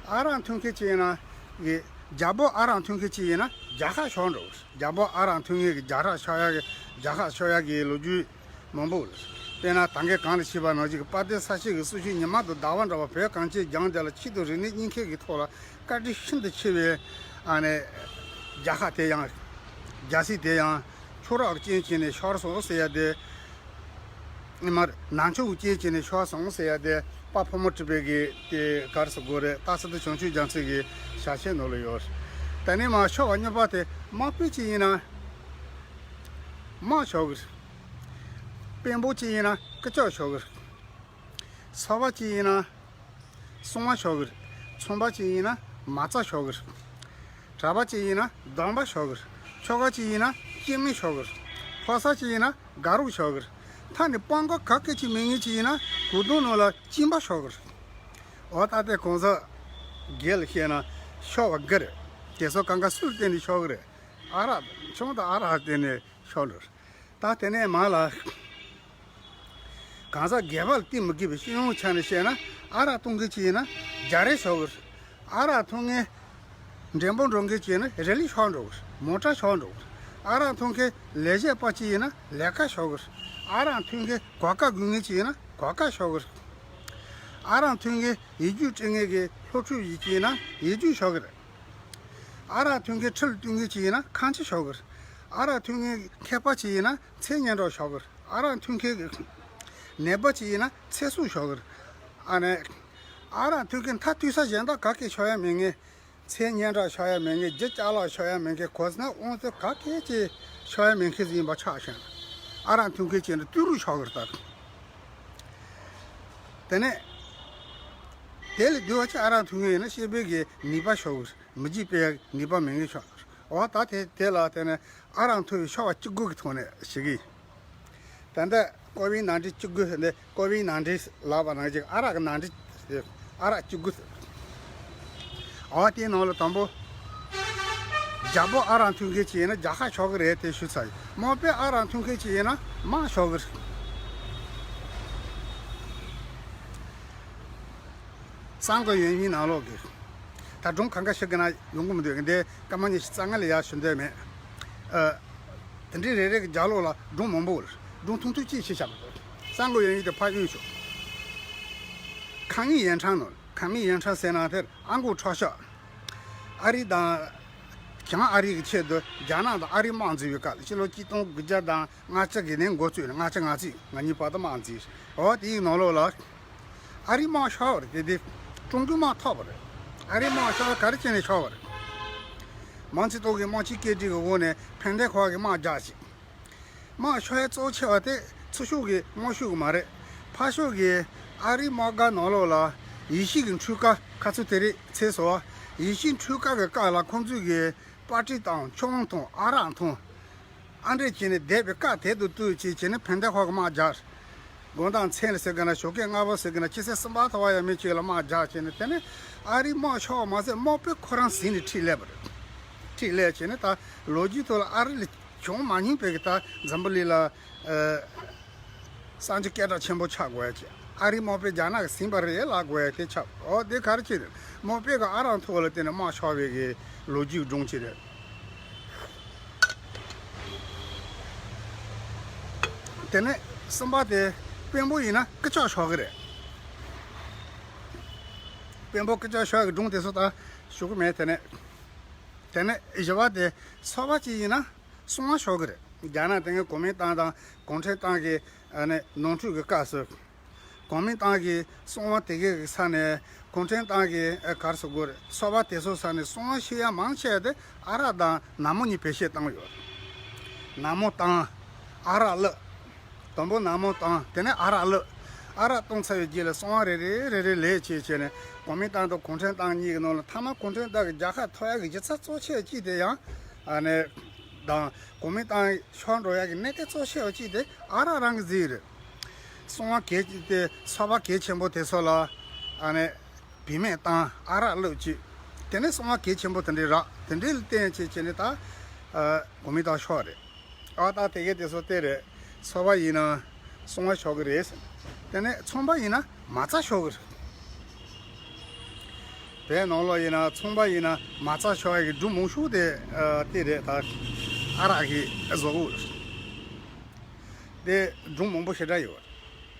ཨ་རག་འཐུང་མཁན་ཅིག་ཡིན་ན་གི། རྒྱ་བོ་ཨ་རག་འཐུང་མཁན་ཅིག་ཡིན་ན་རྒྱ་ཁ་ཤོར་འགྲོ། རྒྱ་བོ་ཨ་རག་འཐུང་མཁན་གི་རྒྱ་ཁ་ཤོར་ཡ་གི། རྒྱ་ཁ་ཤོར་ཡ་གི་ལོ་རྒྱུས་མང་པོ་རེད། དཔེར་ན་ད་གིན་གོང་ལ་ཞུས་པ་ནང་བཞིན་གྱི་དཔལ་ལྡན་ས་སྐྱའི་སྲི་ཞུ་ཉི་མ་དང་ཟླ་བ་འདྲ་བ་བོད་གངས་ཅན་ལྗང་གྲགས་ལ་ཆེད་དུ་རིག་གནས་གཉིས་ཀའི་ཐོག་ལ་བཀའ་དྲིན་ཤིན་ཏུ་ཆེ་བའི་ཨ་ནི་རྒྱལ་ཁབ་དེ་ཡང་རྒྱལ་སྲིད་དེ་ཡང་ཆོས་རབ་ཅན་བྱས་ནས་ཤོར་སོང་ཟེར་ཡ་དེ། ཨེ་མ་རེད། ནང་ཆོས་ཅན་བྱས་ནས་ཤོར་སོང་ཟེར་ཡ་དེ་དཔལ་ཕོ་མོ་གྲུ་པའི་གི་དེ་ག་རེ་ཟེར་དགོས་རེད། སྟག་ཚང་དང་བྱང་ཆུབ་རྒྱལ་མཚན་གྱི་ཞལ་ཆེམས་ནང་ལ་ཡོད་རེད། དེ་ནས་མར་ཤོར་བ་གཉིས་པ་དེ་དམག་དཔོན་ཅིག་ཡིན་ན་དམག་ཤོར་གི་རེད། དཔོན་པོ་ཅིག་ཡིན་ན་སྐུ་ལྕོག་ཤོར་གི་རེད། ཚོང་པ་ཅིག་ཡིན་ན་སྲུང་མ་ཤོར་གི་རེད། ཚོང་པ་ཅིག་ཡིན་ན་མ་རྩ་ཤོར་གི་རེད། གྲྭ་པ་ཅིག་ཡིན་ན་སྡོམ་པ་ཤོར་གི་རེད། ཁྱོ་ག་ཅིག་ཡིན་ན་སྐྱེ་དམན་ཤོར་གི་རེད། ཕོ་གསར་ཅིག་ཡིན་ན་དགའ་རོགས་ཤོར་གི་རེད། ད་ནི་སྤྲང་པོ་ག་གེ་ཅིག་མེད་མཁན་ཅིག་ཡིན་ན་གོས་ཐུང་ནང་ལ་གཅིན་པ་ཤོར་གི་རེད། འོ་ད་ལྟའི་གོང་ས་རྒྱལ་ལ་བཤད་ན་ཤོར་བ་འགའ་རེད། དེ་ཚོ་གང་ག་སུར་བརྟེན་ནས་ཤོར་གི་རེད། ཨ་རག་ཆུང་དང་ཨ་རག་བརྟེན་ནས་ཤོར་འགྲོ། ད་དེ་ནས་མར་ལ། གང་ཟག་སྒེར་པ་ལ་བརྟེན་མི་དགོས་པའི་སྤྱི་ཡོངས་ཆ་ནས་བཤད་ན་ཨ་རག་འཐུང་མཁན་ཅིག་ཡིན་ན་རྒྱ་རས་ཤོར་གི་རེད། ཨ་རག་འཐུང་མཁན་འགྲེམས་སྤོ་འགྲོ་མཁན་ཅིག་ཡིན་ན་རི་ལི་ཤོར་འགྲོ་གི་རེད། མོ་ཊ་ཤོར་འགྲོ་གི་རེད། ཨ་རག་འཐུང་མཁན་ལས་བྱེད་པ་ཅིག་ཡིན་ན་ལས་ཀ་ཤོར་གི་རེད། ཨ་རག་འཐུང་མཁན་གོ་སྐབས་དགོས་མཁན་ཅིག་ཡིན་ན་གོ་སྐབས་ཤོར་གི་རེད། ཨ་རག་འཐུང་མཁན་ཡིག་རྒྱུགས་སྤྲད་མཁན་གྱི་སློབ་ཕྲུག་ཅིག་ཡིན་ན་ཡིག་རྒྱུགས་ཤོར་གི་རེད། ཨ་རག་འཐུང་མཁན་ཁྲིར་བཏུང་མཁན་ཅིག་ཡིན་ན་ཁང་ཁྱི་ཤོར་གི་རེད། ཨ་རག་འཐུང་མཁན་མཁས་པ་ཅིག་ཡིན་ན་མཚན་སྙན་གྲགས་ཤོར་གི་རེད། ཨ་རག་འཐུང་མཁན་གྱི་ནད་པ་ཅིག་ཡིན་ན་ཚེ་སྲོག་ཤོར་གི་རེད། ཨ་ནི། ཨ་རག་འཐུང་མཁན་མཐའ་མཐུན་ས་གཞན་དག་ག་གེ་ཤོར་ཡ་མེད་ངེས། མཚན་སྙན་གྲགས་ཤོར་ཡ་མེད་ངེས། རྒྱུ་ཅ་ལག་ཤོར་ཡ་མེད་ངེས། གོ་ས་ན་དབང་ཚད་ག་གེ་ཅིག་ཤོར་ཡ་མེད་མཁན་ཟིག་ཡིན་པ་ཆགས་བཞག་ན། ཨ་རག་འཐུང་མཁན་ཅིག་ཡིན་ན་ཏི་རུ་ཤོར་གི་རེད་ད། དེ་ནས། དེ་ལས་སྡུག་པ་ཅིག་ཨ་རག་འཐུང་མཁན་ཡིན་ན་སྐྱེས་པའི་གི་ནུས་པ་ཤོར་གི་རེད། མི་འཇིགས་པའི་ནུས་པ་མེད་མཁན་ཤོར་གི་རེད། འོ་ད་དེ་དེ་ལ་དེ་ནས་ཨ་རག་འཐུང་བའི་ཤོར་བ་བཅུ་དགུ་གི་ཐོག་ནས་ཞུ་གི་ཡིན། ད་ལྟ་ཀོ་བིའི་ནང་འདྲེན་བཅུ་དགུ་ཟེར་ནས་ཀོ་བིའི་ནང་འདྲེན་ལབ་པ་ནང་བཞིན་ཨ་རག་གི་ནང་འདྲེན་ཨ་རག་བཅུ་དགུ་ཟེར། འོ་དེའི་ནང་ལ་དང་པོ། རྒྱལ་པོ་ཨ་རག་འཐུང་མཁན་ཅིག་ཡིན་ན་རྒྱལ་ཁ་ཤོར་གི་རེད་དེ་ཞུ་ཚར་ཡིན། དམག་དཔོན་ཨ་རག་འཐུང་མཁན་ཅིག་ཡིན་ན་དམག་ཤོར་གི་རེད། གསང་སྒོ་ཡོད་མིན་ནང་ལོགས་ཀྱི། ད་སྒྲུང་གང་ག་ཞིག་གི་ན་ཡོང་གི་མི་འདུག་འདི་སྐར་མ་ཉི་ཤུ་རྩ་ལྔ་ལས་ཡར་ཞུ་འདོད་མེད། ཨ། དེ་འདྲའི་རེ་རེ་གི་རྒྱབ་ལོགས་ལ་སྒྲུང་མང་པོ་ཡོད་རེད། སྒྲུང་ཐུང་ཐུང་གཅིག་ཞིག་བཤད་པ་རེད། གསང་སྒོ་ཡོད་མིན་དེ་ཕར་གཡུག་ཞོག་ཁང་མིག་ཡན་ཁྲང་ནང་། ཁང་མིག་ཡན་ཁྲང་ཟེར་ན་དེར་ཨ་འགོག་ཁྲག་ཤ། ཨ་རི་དང་། བྱང་ཨ་རི་གི་ཆེད་དུ་རྒྱ་ནག་དང་ཨ་རི་དམག་འཛིང་བའི་སྐབས་ཕྱི་ལོ་གཅིག་སྟོང་དགུ་བརྒྱ་དང་ལྔ་བཅུ་གི་ནས་འགོ་བཙུགས་ནས་ལྔ་བཅུ་ང་གཅིག་ང་གཉིས་བར་དུ་དམག་འཛིང་། འོ་དེའི་ནང་ལོགས་ལ། ཨ་རིའི་དམག་ཤོར་བ་རེད་དེ། ཀྲུང་གོའི་དམག་ཐོབ་པ་རེད། ཨ་རིའི་དམག་ཤོར་བ་ག་རེ་བྱས་ནས་ཤོར་བ་རེད། མའོ་ཙེ་ཏུང་གིས་དམག་སྤྱིའི་བཀོད་སྒྲིག་གི་འོག་ནས་ཕན་ཐོགས་ཁོག་གི་དམག་རྒྱག་ཅིག་དམག་ཤོར་ཡ་གཙོ་ཆེ་བ་དེ་ཚུར་ཤོག་གི་དམག་ཤོག་གི་མ་རེད། ཕར་ཤོག་གི་ཨ་རིའི་དམག་སྒར་ནང་ལོགས་ལ་ཡེ་ཤུ་གི་འཕྲུལ་ཁ་ཁ་ཚུར་དེ་རེད་ཚེ་སོ། ཡེ་ཤུ་འཕྲུལ་ཁ་གི་སྐབས་ལ་ཁོང་ཚོས་གི་པར་ཊི་དང་ཆོས་ལུགས་དང་ཨ་རག་དང་། ཨ་འདྲས་བྱས་ནས་བསྡད་པའི་སྐབས་དེ་དུ་ལྟོས་བྱས་བྱས་ནས་ཕན་བདེ་ཁོག་གི་དམག་རྒྱག་དགོང་དག་མཚན་ལ་ཟེར་གི་ན་ཞོགས་ཀས་སྔ་པོ་ཟེར་གི་ན་ཕྱི་ཚེས་གསུམ་པ་ཐོ་བ་ཡ་མི་གཅིག་ལ་དམག་རྒྱག་བྱས་ནས་དེ་ནས་ཨ་རིའི་དམག་ཤོར་བ་མ་ཟད་དམག་དཔོན་ཁོ་རང་ཟིན་ནས་ཁྲིད་སླེབས་པ་རེད། ཁྲིད་སླེབས་བྱས་ནས་ད་ལོ་རྒྱུས་ཐོག་ལ་ཨ་རི་ལ་བྱུང་མ་མྱོང་པའི་གི་ད་འཛམ་བུ་གླིང་ལ་ཨ། གསང་སྤྱོད་སྐད་གྲགས་ཆེན་པོ་ཆགས་དགོས་ཡ་ཅིག་ཨ་རིའི་དམག་དཔོན་རྒྱ་ནག་གིས་ཟིན་པ་རེད་ལབ་དགོས་ཡ་དེ་ཆགས། འོ་དེ་ག་རེ་ཅིག་རེད། དམག་དཔོན་གིས་ཨ་རག་འཐུང་བ་ལ་བརྟེན་ནས་དམག་ཤོར་བའི་གི་ལོ་རྒྱུས་སྒྲུང་ཅིག་རེད། དེ་ནས་གསུམ་པ་དེ་དཔོན་པོ་ཡིན་ན་སྐུ་ལྕོག་ཤོར་གི་རེད། དཔོན་པོ་སྐུ་ལྕོག་ཤོར་གི་སྒྲུང་དེ་ཚོ་ད་ཞུ་གི་མེད། དེ་ནས་དེ་ནས་བཞི་པ་དེ་ཚོགས་པ་ཅིག་ཡིན་ན་སྲུང་མ་ཤོར་གི་རེད། རྒྱ་ནག་དེ་སྔའི་གོ་མིན་ཏང་དང་གུང་ཁྲན་ཏང་གི་ཨ་ནི་ནོར་འཁྲུལ་གྱི་སྐབས་སུ། གོ་མིན་ཏང་གི་སྲུང་མ་དེ་གའི་ས་ནས་གུང་ཁྲན་ཏང་གི་ཨ་ག་རེ་ཟེར་དགོས་རེད། ཚོགས་པ་དེ་ཚོའི་ས་ནས་སྲུང་མ་ཤི་ཡ་མང་ཆེ་བ་དེ་ཨ་རག་དང་ནག་མོ་གཉིས་བེད་སྤྱོད་བཏང་ཡོད་རེད། ནག་མོ་བཏང་། ཨ་རག་བླུགས། དང་པོ་ནག་མོ་བཏང་། དེ་ནས་ཨ་རག་བླུགས། ཨ་རག་བཏང་ཚར་བའི་རྗེས་ལ་སྲུང་མ་རེ་རེ་རེ་རེ་ལས་བྱས་བྱས་ནས་གོ་མིན་ཏང་དང་གུང་ཁྲན་ཏང་གཉིས་ཀྱི་ནང་ལ་མཐའ་མ་གུང་ཁྲན་ཏང་གི་རྒྱལ་ཁ་ཐོབ་ཡ་གི་གཞི་རྩ་གཙོ་ཆེ་བ་གཅིག་དེ་ཡང་ཨ་ནི་དང་གོ་མིན་ཏང་ཤོར་འགྲོ་ཡ་གི་གནད་དོན་གཙོ་ཆེ་བ་གཅིག་དེ་ཨ་རག་རང་གིས་བཟོས་རེད། སྲུང་མ་གལ་ཆེ་དེ་ཚོགས་པ་གལ་ཆེན་པོ་དེ་ཚོ་ལ་ཨ་ནི་བེད་མེད་བཏང་། ཨ་རག་བླུགས་བྱས། དེ་ནས་སྲུང་མ་གལ་ཆེན་པོ་དེ་འདྲའི་རག་དེ་འདྲའི་ལ་བརྟེན་བྱས་བྱས་ནས་ད་ཨ་གོ་མིན་ཏང་ཤོར་རེད། ཨ་ད་དེ་གའི་དེ་ཚོ་དེ་རེད། ཚོགས་པ་ཡིན་ན་སྲུང་མ་ཤོར་གི་རེད། དེ་ནས་ཚོང་པ་ཡིན་ན་མ་རྩ་ཤོར་གི་རེད། བོད་ནང་ལོགས་ཡིན་ན་ཚོང་པ་ཡིན་ན་མ་རྩ་ཤོར་ཡ་གི་སྒྲུང་མང་ཤོས་དེ་ཨ་དེ་རེད། ད་ཨ་རག་གི་བཟོ་བོ་རེད། དེ་སྒྲུང་མང་པོ་ཞེ་དྲག་ཡོད།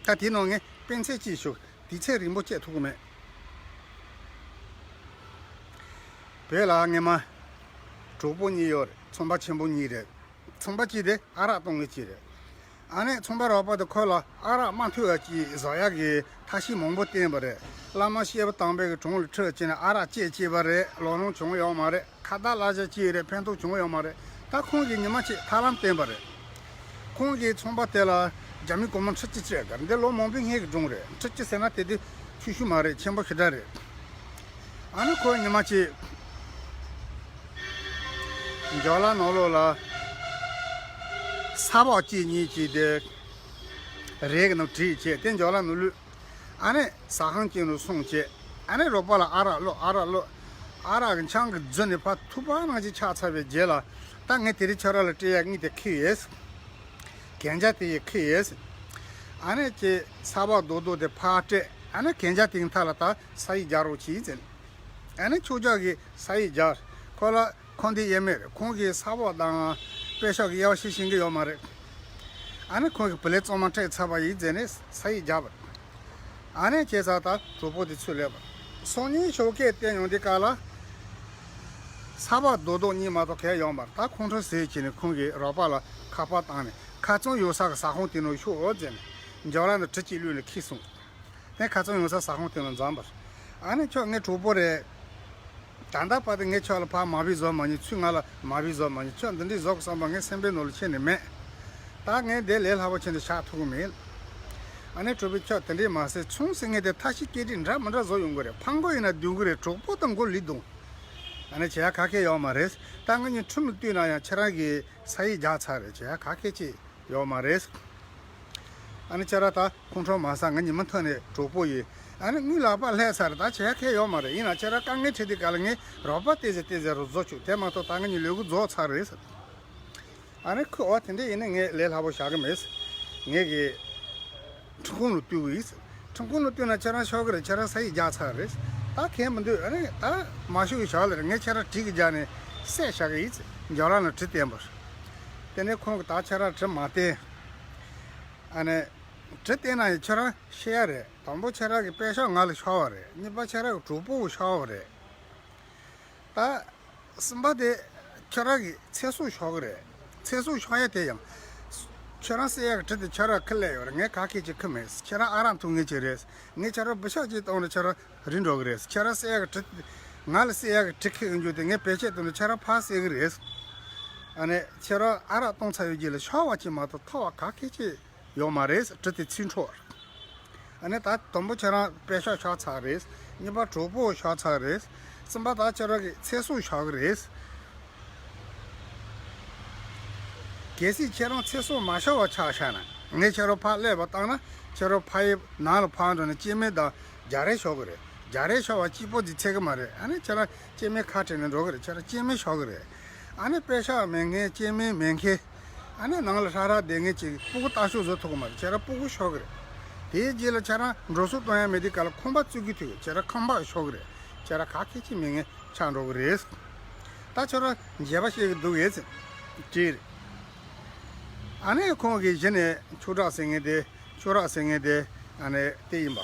ད་དེའི་ནང་ངས་སྤེན་ཚེ་གཅིག་ཞུ། དུས་ཚོད་རིང་པོ་བྱེད་ཐུབ་ཀྱི་མེད། བོད་ལ་སྔོན་མ་གྲོགས་པོ་གཉིས་ཡོད་རེད། ཚོང་པ་ཆེན་པོ་གཉིས་རེད། ཚོང་པ་གཅིག་དེ་ཨ་རག་གཏོང་མཁན་གཅིག་རེད། ཨ་ནི་ཚོང་པ་རོགས་པ་དེ་ཁོ་ལ་ཨ་རག་མ་འཐུང་བ་ཅིག་བཟོ་ཡག་གི་ཐབས་ཤེས་མང་པོ་བསྟན་པ་རེད། བླ་མ་སྐྱེས་བུ་དམ་པའི་གི་དྲུང་ལ་ཁྲིད་བྱས་ནས་ཨ་རག་བཅད་བཅད་པ་རེད། ལོ་ལོན་བྱུང་ཡོད་མ་རེད། ཁ་བརྡ་གླ་ཆ་གཅིག་རེད། ཕན་ཐོགས་བྱུང་ཡོད་མ་རེད། ད་ཁོང་གིས་ཉི་མ་གཅིག་ཐབས་ལམ་བསྟན་པ་རེད། ཁོང་གིས་ཚོང་པ་དེ་ལ་རྒྱ་མི་སྒོར་མོ་ཁྲི་གཅིག་སྤྲད་གར། འདི་ལོ་མང་པོའི་སྔོན་གྱི་སྒྲུང་རེད། ཁྲི་གཅིག་ཟེར་ན་དེ་དུས་ཆུང་ཆུང་མ་རེད། ཆེན་པོ་ཞེ་དྲག་རེད། ཨ་ནི་ཁོས་ཉི་མ་གཅིག་འཇོ་ལ་ནང་ལོགས་ལ་ས་ཕག་གཅིག་གཉིས་ཀྱིས་དེ་རས་ཀྱི་ནང་བྲིས་བྱས། དེ་འཇོ་ལ་ནང་ལུས། ཨ་ནི་ཟ་ཁང་གཅིག་ནང་སོང་བྱས། ཨ་ནི་རོགས་པ་ལ་ཨ་རག་བླུགས། ཨ་རག་བླུགས། ཨ་རག་གི་ཆང་གིས་རྫུས་ནས་ཕར་ཐུག་པ་ནང་བཞིན་ཆགས་ཚར་བའི་རྗེས་ལ། ད་ངས་དེ་རིང་ཁྱོད་རང་ལ་སྤྲད་ཡག་དངུལ་དེ་ཁེལ་ཡོད། གན་རྒྱ་དེ་ཡི་ཁེལ་ཡོད། ཨ་ནི་ཁྱེད་ས་ཕག་རྡོག་རྡོག་དེ་ཕར་སྤྲད། ཨ་ནི་གན་རྒྱ་དེའི་མཐའ་ལ་ད་ས་ཡིག་རྒྱག་རོགས་གྱིས་ཟེར། ཨ་ནི་ཁྱོད་ཅག་གིས་ས་ཡིག་རྒྱག། ཁོ་ལ་ཁོང་དེ་ཡས་མེད་རེད། ཁོང་གིས་ས་ཕག་དང་པད་ཤག་གི་དབྱེ་བ་ཤེས་ཤེས་ཀྱི་ཡོད་མ་རེད། ཨ་ནི་ཁོང་གིས་བུ་ལས་གཙང་མ་སྤྲད་ཚར་བ་ཡིན་ཟེར་ནས་ས་ཡིག་རྒྱག་པ་རེད། ཨ་ནི་བྱས་ཙང་ད་གྲོགས་པོ་དེ་ཚུར་སླེབས་པ། སང་ཉིན་ཞོགས་ཀས་བལྟས་ཡོང་དུས་སྐབས་ལ། ས་ཕག་རྡོག་རྡོག་གཉིས་མ་གཏོགས་གང་ཡང་ཡོད་མ་རེད། ད་ཁོང་ཁྲོ་ཟ་བྱས་ནས་ཁོང་གིས་རོགས་པ་ལ་ཁ་པར་བཏང་ནས། ཁ་རྩང་ཡོད་ས་གི་ཟ་ཁང་དེ་ནང་ཤོག་ཟེར་ནས། འཇོ་ལ་ནས་གྲི་གཅིག་བླུགས་ནས་ཁྲིད་སོང་། དེ་ཁ་རྩང་ཡོད་ས་ཟ་ཁང་དེ་ནང་འཛོམས་པ་རེད། ཨ་ནི་ཁྱོད་ངའི་གྲོགས་པོ་རེད། ད་ལྟ་བར་དུ་ངས་ཁྱོད་ལ་ཕར་མ་བི་བཟོ་མ་མྱོང་། ཚུར་ང་ལ་མ་བི་བཟོ་མ་མྱོང་། ཁྱོད་འདི་འདྲའི་བཟོ་དགོས་བསམ་པ་ངའི་སེམས་པའི་ནང་ལ་ཁྱོན་ནས་མེད། ད་ངས་འདི་ལས་སླ་པོ་ཁྱོན་ནས་བཞག་ཐུབ་ཀྱི་མེད། ཨ་ནི་གྲོགས་པོས་ཁྱོད་དེ་འདྲའི་མ་ཟེར། ཚོང་ཟེར་མཁན་དེ་ཐབས་ཤེས་སྐད་སྒྲིག་འདྲ་མི་འདྲ་བཟོ་ཡོང་གི་རེད། ཕངས་པོ་ཡིན་ན་སྡུག་གི་རེད། གྲོགས་པོ་དང་མགོ་ལུས་གཏོང་། ཨ་ནི་བྱེད་ཡག་ག་གེ་ཡོད་མ་རེད། ད་ང་གཉིས་ཁྲིམས་ལ་གཏུགས་ན་ཡང་ཁྱེད་རང་གིས་ས་ཡིག་རྒྱག་ཚར་རེད། བྱེད་ཡག་ག་གེ་ཅིག་ཡོད་མ་རེད། ཨ་ནི་ཁྱེད་རང་ད་ཁོང་ཁྲོ་མ་ཟ། ང་གཉིས་མུ་མཐུད་ནས་གྲོགས་པོ་ཡིན། ཨ་ནི་དངུལ་ལག་པ་སླེབས་ཚར་རེད། ད་བྱེད་ཡག་ག་གེ་ཡོད་མ་རེད། ཡིན་ན་ཁྱེད་རང་དཀའ་ངལ་འཕྲད་དུས་སྐབས་ལ་ངས་རོགས་པ་ཏོག་ཙམ་ཏོག་ཙམ་རུ་བཟོ་བཅུག་དེ་མ་གཏོགས་ད་ང་གཉིས་ལས་འགུལ་རྫོགས་ཚར་རེད་ཟེར། ཨ་ནི་ཁོས་འོ་དེ་འདྲ་ཡིན་ན་ངས་ལས་སླ་པོ་བཞག་གི་མེད། ངས་གི་ཁྲིམས་ཁང་ལ་གཏུག་གི་ཡིན། ཁྲིམས་ཁང་ལ་གཏུག་ན་ཁྱེད་རང་ཤོར་གི་རེད། ཁྱེད་རང་ས་ཡིག་རྒྱག་ཚར་རེད། ད་གང་མི་འདུག་ཨ་ནི་ད་མ་ཤོར་གི་བཞག་ལེ་རེད། ངས་ཁྱེད་རང་གྲི་གིས་རྒྱག་ནས་བསད་བཞག་གི་ཡིན། འཇོ་ལ་ནས་གྲི་བསྟན་པ་རེད། དེ་ནས་ཁོང་གིས་ད་ཁྱེད་རང་གྲི་མ་བསྟན། ཨ་ནི་གྲི་བསྟན་ན་ཡང་ཁྱེད་རང་ཤི་ཡ་རེད། དང་པོ་ཁྱེད་རང་གི་པད་ཤག་ང་ལ་ཤོར་བ་རེད། གཉིས་པ་ཁྱེད་རང་གི་གྲོགས་པོ་ཤོར་བ་རེད། ད་གསུམ་པ་དེ་ཁྱོད་རང་གི་ཚེ་སྲོག་ཤོར་གི་རེད། ཚེ་སྲོག་ཤོར་ཡ་དེ་ཡང་ཁྱོད་རང་བསད་ཡ་གི་གྲི་དེ་ཁྱོད་རང་ཁུར་སླེབས་ཡོད་རེད། ངས་ག་གེ་ཅིག་ཁུར་མེད། ཁྱོད་རང་ཨ་རག་འཐུང་མཁན་ཅིག་རེད། ངས་ཁྱོད་རང་སྦི་ཤག་ཅིག་བཏང་ནས་ཁྱོད་རང་རིལ་འགྲོ་གི་རེད། ཁྱོད་རང་བསད་ཡ་གི་གྲི་དེ། ང་ལ་བསད་ཡ་གི་གྲི་ཁུར་ཡོང་རྒྱུ་དེ་ངས་བེད་སྤྱོད་བཏང་ནས་ཁྱོད་རང་ཕར་བསད་གི་རེད། ཨ་ནི་ཁྱོད་རང་ཨ་རག་བཏང་ཚར་བའི་རྗེས་ལ་ཤོར་བ་ཅིག་མ་གཏོགས་ཐོབ་པ་ག་གེ་ཅིག་ཡོད་མ་རེད། གྲི་དེ་ཚུར་འཕྲོག་ཨ་ནི་ད་དང་པོ་ཁྱེད་རང་པད་ཤག་ཤོར་ཚར་རེད། གཉིས་པ་གྲོགས་པོ་ཤོར་ཚར་རེད། གསུམ་པ་ད་ཁྱེད་རང་གི་ཚེ་སྲོག་ཤོར་གི་རེད། གལ་སྲིད་ཁྱེད་རང་ཚེ་སྲོག་མ་ཤོར་བ་ཆ་བཞག་ན། ངས་ཁྱེད་རང་ཕར་སླེབས་པ་བཏང་ན་ཁྱེད་རང་ཕ་ཡུལ་ནང་ལ་ཕར་འགྲོ་ནས་སྐྱེ་དམན་དང་རྒྱ་རས་ཤོར་གི་རེད། རྒྱ་རས་ཤོར་བ་གཅིག་པོ་ཅིག་ཚད་གི་མ་རེད། ཨ་ནི་ཁྱེད་རང་སྐྱེ་དམན་ཁ་བྲལ་ནས་འགྲོ་གི་རེད། ཁྱེད་རང་སྐྱེ་དམན་ཤོར་གི་རེད། ཨ་ནི་པད་ཤག་མེད་མཁན་སྐྱེ་དམན་མེད་མཁན། ཨ་ནི་ནང་ལ་ཧྲ་ཧྲ་བསྡད་མཁན་ཅིག་སྤུ་གུ་ལྟ་ཞོག་བཟོ་ཐུབ་ཀྱི་མ་རེད། ཁྱེད་རང་སྤུ་གུ་ཤོར་གི་རེད། དེའི་རྗེས་ལ་ཁྱེད་རང་འགྲོ་སོང་གཏོང་ཡ་མེད་དུས་སྐབས་ལ་ཁང་པ་བཙུགས་ཀྱི་ཐུག་ཁྱེད་རང་ཁང་པ་ཤོར་གི་རེད། ཁྱེད་རང་ག་གེ་ཅིག་མེད་མཁན་ཆགས་འགྲོ་གི་རེད། ད་ཁྱོད་རང་འགྱོད་པ་བཤད་ཀྱི་འདུག་ཨེ་ཟེར། ཅེས་རེད། ཨ་ནི་ཁོང་གིས་གཞི་ནས་ཆོས་གྲགས་ཟེར་མཁན་དེ། ཆོས་གྲགས་ཟེར་མཁན་དེ་ཨ་ནི་དེ་ཡིན་པ།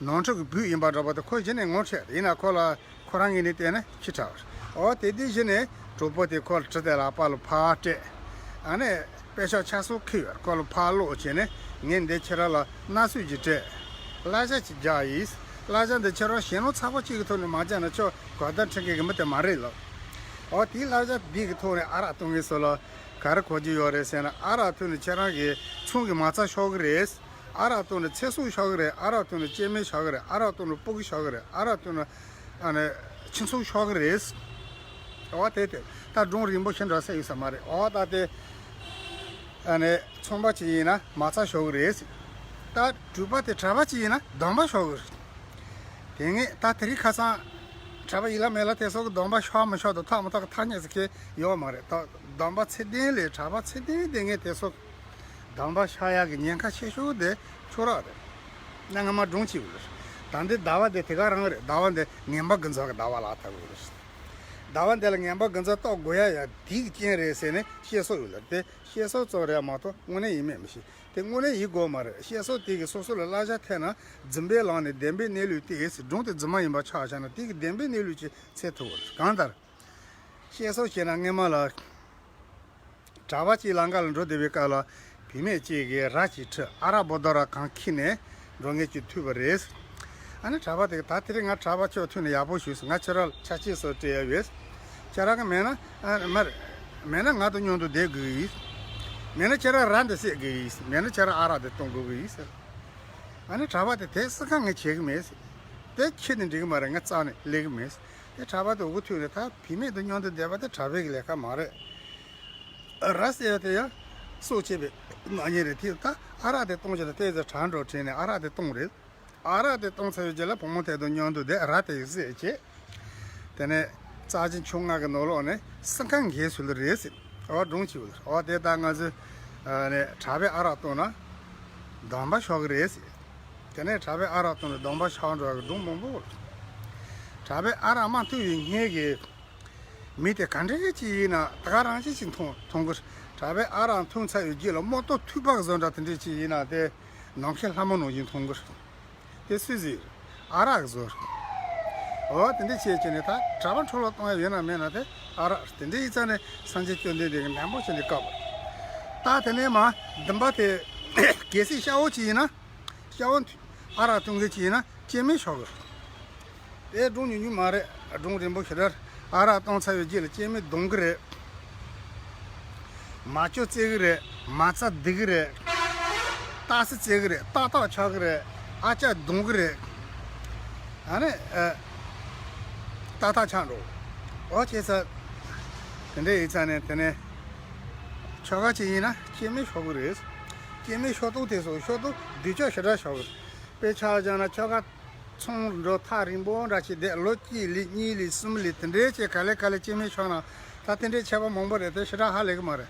ནོར་འཁྲུལ་གྱི་བུ་ཡིན་པ་འདྲ་པོ་དེ་ཁོ་གཞི་ནས་ངོ་འཕྲད་ཡིན་ན་ཁོ་ལ་ཁོ་རང་ངོས་ནས་བལྟས་ན་ཁྱི་ཁྲག་རེད། འོ་དེ་དུས་གཞི་ནས་གྲོགས་པོ་དེ་ཁོ་ལ་གྲི་དེ་ལག་པ་ལ་ཕར་སྤྲད། ཨ་ནི་པད་ཤག་ཆ་ཚང་ཁུར་ཡོད། ཁོ་ལ་ཕར་སློག་བྱས་ནས་ངས་འདི་ཁྱེད་རང་ལ་མནའ་གསོལ་ཅིག་སྤྲད། གླ་ཆ་ཅིག་རྒྱག་ཡིན། གླ་ཆ་འདི་ཁྱེད་རང་ཞེ་ནོར་ཚ་པོ་གཅིག་གི་ཐོག་ནས་མ་རྒྱག་ན་ཁྱོད་གོ་བརྡ་འཕྲིན་མཁན་གྱི་མི་དེ་མ་རེད་ལབ། འོ་དེའི་གླ་ཆ་འདི་གི་ཐོག་ནས་ཨ་རག་འཐུང་མཁན་ཚོ་ལ་ག་རེ་གོ་རྒྱུ་ཡོད་རེད་ཟེར་ན། ཨ་རག་འཐུང་ནས་ཁྱེད་རང་གི་ཚོང་གི་མ་རྩ་ཤོར་གི་རེད། ཨ་རག་བཏུང་ནས་ཚེ་སྲོག་ཤོར་གི་རེད། ཨ་རག་བཏུང་ནས་སྐྱེ་དམན་ཤོར་གི་རེད། ཨ་རག་བཏུང་ནས་སྤུ་གུ་ཤོར་གི་རེད། ཨ་རག་བཏུང་ནས་ཨ་ནི་ཁྱིམ་ཚང་ཤོར་གི་རེད། འོ་དེ་དེ་ད་སྒྲུང་རིང་པོ་ཞེ་དྲག་ཟེར་ཡོད་ས་མ་རེད། འོ་ད་དེ་ཨ་ནི་ཚོང་པ་ཅིག་ཡིན་ན་མ་རྩ་ཤོར་གི་རེད། ད་གྲུ་པ་དེ་གྲྭ་པ་ཅིག་ཡིན་ན་སྡོམ་པ་ཤོར་གི་རེད། དེ་ངས་ད་དེ་རིང་ཁ་སང་གྲྭ་པ་ཡིན་ལ་མེད་ལ་དེ་ཚོ་གི་སྡོམ་པ་ཤོར་མི་ཤོར་དང་ཐོབ་མི་ཐོབ་གི་ཐ་སྙད་ཟེར་མཁན་ཡོད་མ་རེད། ད་སྡོམ་པ་ཚད་ལྡན་ལས་གྲྭ་པ་ཚད་ལྡན་དེ་ངས་དེ་ཚོ་སྡོམ་པ་ཤོར་ཡག་གི་ཉེན་ཁ་ཆེ་ཤོས་དེ་ཆོས་གྲགས་རེད། གནའ་སྔ་མ་སྒྲུང་གཅིག་རེད། ད་འདི་ཟླ་བ་འདི་དེ་ག་རང་རེད། ཟླ་བ་འདི་ངན་པ་ཀུན་ཚོགས་ཀྱི་ཟླ་བ་ལ་ཐུག་གི་རེད། ཟླ་བ་འདི་ལ་ངན་པ་ག་ཚོད་བཏགས་དགོས་ཡ་ཡ་དེའི་རྐྱེན་རེད་ཟེར་ནས་བཤད་སྲོལ་ཡོད་ལ། དེ་བཤད་སྲོལ་ཙམ་རེད་མ་གཏོགས་དངོས་གནས་ཡིན་མིན་མི་ཤེས། དེ་དངོས་གནས་ཡིན་དགོས་མ་རེད། བཤད་སྲོལ་དེ་གིས་སོ་སོ་ལ་བསླབ་བྱ་འཐེན་ན་རྫུན་པའི་ལམ་ནས་བདེན་པའི་གནས་ལུགས་དེ་ཟེར། སྒྲུང་དེ་རྫུན་མ་ཡིན་པ་ཆགས་བཞག་ན་དེ་གིས་བདེན་པའི་གནས་ལུགས་ཅིག་འཚོལ་ཐུབ་པ་རེད། གང་ལྟར། བཤད་སྲོལ་བྱས་ན་སྔས་མ་ལ། གྲྭ་པ་གཅིག་ལམ་ཁ་ལ་འགྲོ་བསྡད་པའི་སྐབས་ལ། བུད་མེད་གཅིག་གིས་ར་གཅིག་ཁྲིད། ཨ་རག་བོ་ཏོ་ར་གང་ཁྱེར་ནས་འགྲོ་མཁན་གཅིག་ཐུག་པ་རེད། ཨ་ནི་གྲྭ་པ་དེ་གིས་ད་དེ་རིང་ང་གྲྭ་པ་ཁྱོད་ཐུག་ནས་ཡག་པོ་བྱུང་སོང་། ང་ཁྱོད་ར་ལ་ཆ་ཆེ་སོགས་སྤྲད་ཡ་ཡོད། ཁྱེད་རང་གིས་མེད་ན། ཨ་མར། མེད་ན་ང་དང་མཉམ་དུ་བསྡད་དགོས་ཀྱི་ཡིན། མེད་ན་ཁྱེད་རང་ར་འདི་བསད་དགོས་ཀྱི་ཡིན། མེད་ན་ཁྱེད་རང་ཨ་རག་འདི་གཏོང་དགོས་ཀྱི་ཡིན་ཟེར། ཨ་ནི་གྲྭ་པ་དེ་དེ་སུ་གང་ངས་བྱེད་ཀྱི་མེད་ཟེར། དེ་ཁྱེར་ནས་འགྲིག་གི་མ་རེད། ང་རྩ་ནས་སླེབས་ཀྱི་མེད་ཟེར། དེ་གྲྭ་པ་དེ་འུ་ཐུག་ནས་ད་བུད་མེད་དང་མཉམ་དུ་བསྡད་པ་དེ་གྲྭ་པའི་གི་ལས་ཀ་མ་རེད། ར་བསད་ཡ་དེ་ཡང་སྲོག་བཅད་པའི་ནག་ཉེས་རེད། དེ་ད་ཨ་རག་དེ་གཏོང་བྱས་ན་ཏོག་ཙམ་དྲག་འགྲོ་དྲན་ནས་ཨ་རག་དེ་གཏོང་རེད། ཨ་རག་དེ་གཏོང་ཚར་བའི་རྗེས་ལ་བུ་མོ་དེ་དང་མཉམ་དུ་བསྡད། ར་དེ་ཡི་བསད་བྱས། དེ་ནས་རྩ་ཆེན་ཆུང་ང་གི་ནང་ལོགས་ནས་སྲིན་ཁང་འགས་ཚུལ་རེད་ཟེར། འོ་སྒྲུང་བྱས་པ་རེད། འོ་དེ་ད་ང་ཚོས་ཨ་ནས་གྲྭ་པས་ཨ་རག་བཏུང་ན་སྡོམ་པ་ཤོར་གི་རེད་ཟེར། དེ་ནས་གྲྭ་པས་ཨ་རག་བཏུང་ན་སྡོམ་པ་ཤོར་འགྲོ་གི་སྒྲུང་མང་པོ་ཡོད། གྲྭ་པས་ཨ་རག་མ་འཐུང་བའི་སྔོན་གྱི་མི་དེ་ག་འདྲ་ཅིག་ཡིན་ན་ད་ག་རང་བཞིན་ཅིག་མཐོང་མཐོང་གི་རེད། གྲྭ་པས་ཨ་རག་འཐུང་ཚར་བའི་རྗེས་ལ་རྨོག་ཏོ་ཐུག་པ་བཟོ་འདྲ་དེ་འདྲ་ཅིག་ཡིན་ན་དེ་ནམ་མཁའི་ལྷ་མོ་ནང་བཞིན་མཐོང་གི་རེད། དེ་སུས་བཟོས་རེད། ཨ་རག་གིས་བཟོས་རེད། འོ་དེ་འདྲ་བྱས་བྱས་ནས་ད་གྲྭ་པ་འཕྲོ་བརླག་གཏོང་ཡ་ཡོད་ན་མེད་ན་དེ་ཨ་རག་རེད། དེ་འདྲ་ཡིན་ཙང་ནས་སངས་རྒྱས་བཅོམ་ལྡན་འདས་ཀྱིས་ནན་པོ་བྱས་ནས་བཀག་པ་རེད། ད་དེ་ནས་མ་འདུན་པ་དེ་གལ་སྲིད་སྐྱ་བོ་ཅིག་ཡིན་ན། སྐྱ་བོ་ཨ་རག་འཐུང་མཁན་ཅིག་ཡིན་ན་སྐྱེ་དམན་ཤོར་གི་རེད། དེ་སྒྲུང་ཉུང་ཉུང་མ་རེད། སྒྲུང་རིང་པོ་ཞེ་དྲག་རེད། ཨ་རག་བཏུང་ཚར་བའི་རྗེས་ལ་སྐྱེ་དམན་རྡུང་གི་རེད། མ་ཅོ་རྩེ་གི་རེད། མ་རྩ་རྡུང་གི་རེད། ཏག་སེ་རྩེ་གི་རེད། ཏག་ཏག་ཆགས་གི་རེད། ཨ་ཅག་རྡུང་གི་རེད། ཨ་ནི་ཨ། ཏག་ཏག་ཆགས་འགྲོ། འོ་བྱས་ཙང་། དེ་འདྲ་ཡིན་ཙང་ནས་དེ་ནས་ཁྱོ་ག་ཅིག་ཡིན་ན་སྐྱེ་དམན་ཤོར་གི་རེད། སྐྱེ་དམན་ཤོར་སྟངས་དེ་ཚོ་ཤོར་སྟངས་སྡུག་ཅག་ཞེ་དྲག་ཤོར་གི་རེད། དཔེར་ཆ་བཞག་ན་ཁྱོ་ག་ཚོང་འགྲོ་ཐག་རིང་པོ་འདྲ་ཞིག་བསྡད། ལོ་གཅིག་ལས་གཉིས་ལས་གསུམ་ལས་དེ་འདྲའི་ཆེད་ག་ལེ་ག་ལེ་སྐྱེ་དམན་ཤོར་ན་ད་དེ་འདྲའི་ཆད་པ་མང་པོ་རེད། དེ་ཞེ་དྲག་ཧ་ལས་གི་མ་རེད།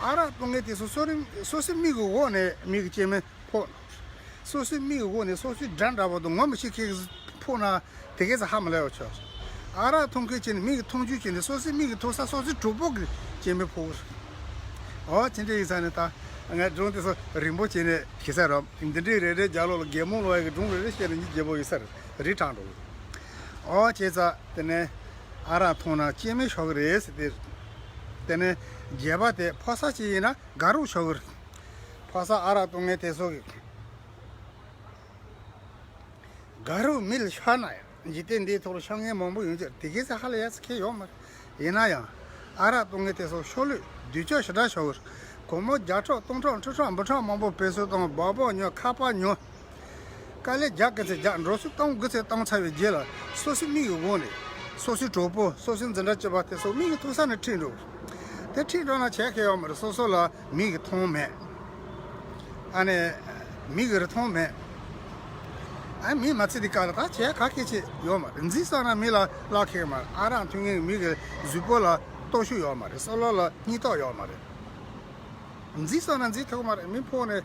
ཨ་རག་བཏུང་མཁན་དེ་ཚོ་སོ་རིམ་སོ་སོའི་མིག་གི་འོག་ནས་མིག་གི་སྐྱེ་དམན་ཕོག་ན། སོ་སོའི་མིག་གི་འོག་ནས་སོ་སོའི་དགྲ་འདྲ་པོ་དང་ངོ་མི་ཤེས་མཁན་གྱི་ཕོག་ན་དེ་གས་ཚ་ཧ་མ་ལས་པ་ཆོག་ཨ་རག་འཐུང་མཁན་ཅིག་ནི་མིག་གི་མཐོང་ཆོས་ཅིག་ནི་སོ་སོའི་མིག་གི་མཐོ་ས་སོ་སོའི་གྲོགས་པོ་གི་སྐྱེ་དམན་ཕོག་གི་རེད། འོ་དེ་འདྲ་ཡིན་ཙང་ནི་ད་ངས་སྒྲུང་དེ་ཚོ་རིང་པོ་བྱས་ནས་བཤད་ས་རོགས། འདི་འདྲའི་རེ་རེ་རྒྱབ་ལོགས་ལ་རྒན་མོ་ལོ་ཡ་གི་སྒྲུང་རེ་རེ་བཤད་ན་ཡིན་གྱི་རྒྱལ་པོ་ཡོད་ས་རེད། རི་དྲངས་འགྲོ་གི་རེད། འོ་བྱས་ཙང་དེ་ནས་ཨ་རག་འཐུང་ན་སྐྱེ་དམན་ཤོར་གི་རེད་ཟེར་ཏེ། དེ་ནས་བརྒྱད་པ་དེ་ཕོ་གསར་ཅིག་ཡིན་ན་དགའ་རབས་ཤོར་གི་རེད། ཕོ་གསར་ཨ་རག་བཏུང་མཁན་དེ་ཚོ་གི་དགའ་རབས་མི་ལ་ཤོར་ན་ཡང་འཇིག་རྟེན་འདིའི་ཐོག་ལ་ཤོར་མཁན་མང་པོ་ཡོང་རྒྱུ་རེད། དེ་གས་ཚ་ཧ་ལས་ཡ་ཚ་ཁེལ་ཡོད་མ་རེད། ཡིན་ན་ཡང་ཨ་རག་བཏུང་མཁན་དེ་ཚོ་ཤོར་ལོས་སྡུག་ཅག་ཞེ་དྲག་ཤོར་གི་རེད། སྒོར་མོ་བརྒྱ་ཕྲག་སྟོང་ཕྲག་ཁྲི་ཕྲག་འབུམ་ཕྲག་མང་པོ་བེད་སྤྱོད་བཏང་། སྦག་སྦག་ཉོ། ཁ་པར་ཉོ། དཀའ་ལས་རྒྱག་དགོས་ཚད་རྒྱག། འགྲོ་སོང་གཏོང་དགོས་ཚད་བཏང་ཚར་བའི་རྗེས་ལ་སོ་སོའི་མིག་གི་འོག་ནས་སོ་སོའི་གྲོགས་པོ་སོ་སོའི་འཛིན་གྲྭ་གཅིག་པ་དེ་ཚོ་མིག་གི་མཐོ་ས་ནས་ཁྲིད་འགྲོ། དེ་ཁྲིད་འགྲོ་ན་བྱེད་མཁན་ཡོད་མ་རེད། སོ་སོ་ལ་མིག་གིས་མཐོང་མེད། ཨ་ནི་མིག་གིས་རི་མཐོང་མེད། ཨ་མིག་མ་ཚད་དེ་ག་ལ་ད་བྱེད་ག་གེ་ཅིག་ཡོད་མ་རེད། འཛིན་སོང་ན་མིག་ལ་བརླག་མཁན་མ་རེད། ཨ་རག་འཐུང་མཁན་མིག་གི་གཟུགས་པོ་ལ་སྟོབས་ཤུགས་ཡོད་མ་རེད། སྲོག་ལོ་ལ་སྙིང་སྟོབས་ཡོད་མ་རེད། འཛིན་སོང་ན་འཛིན་ཐུབ་མ་རེད། མི་ཕོག་ནས་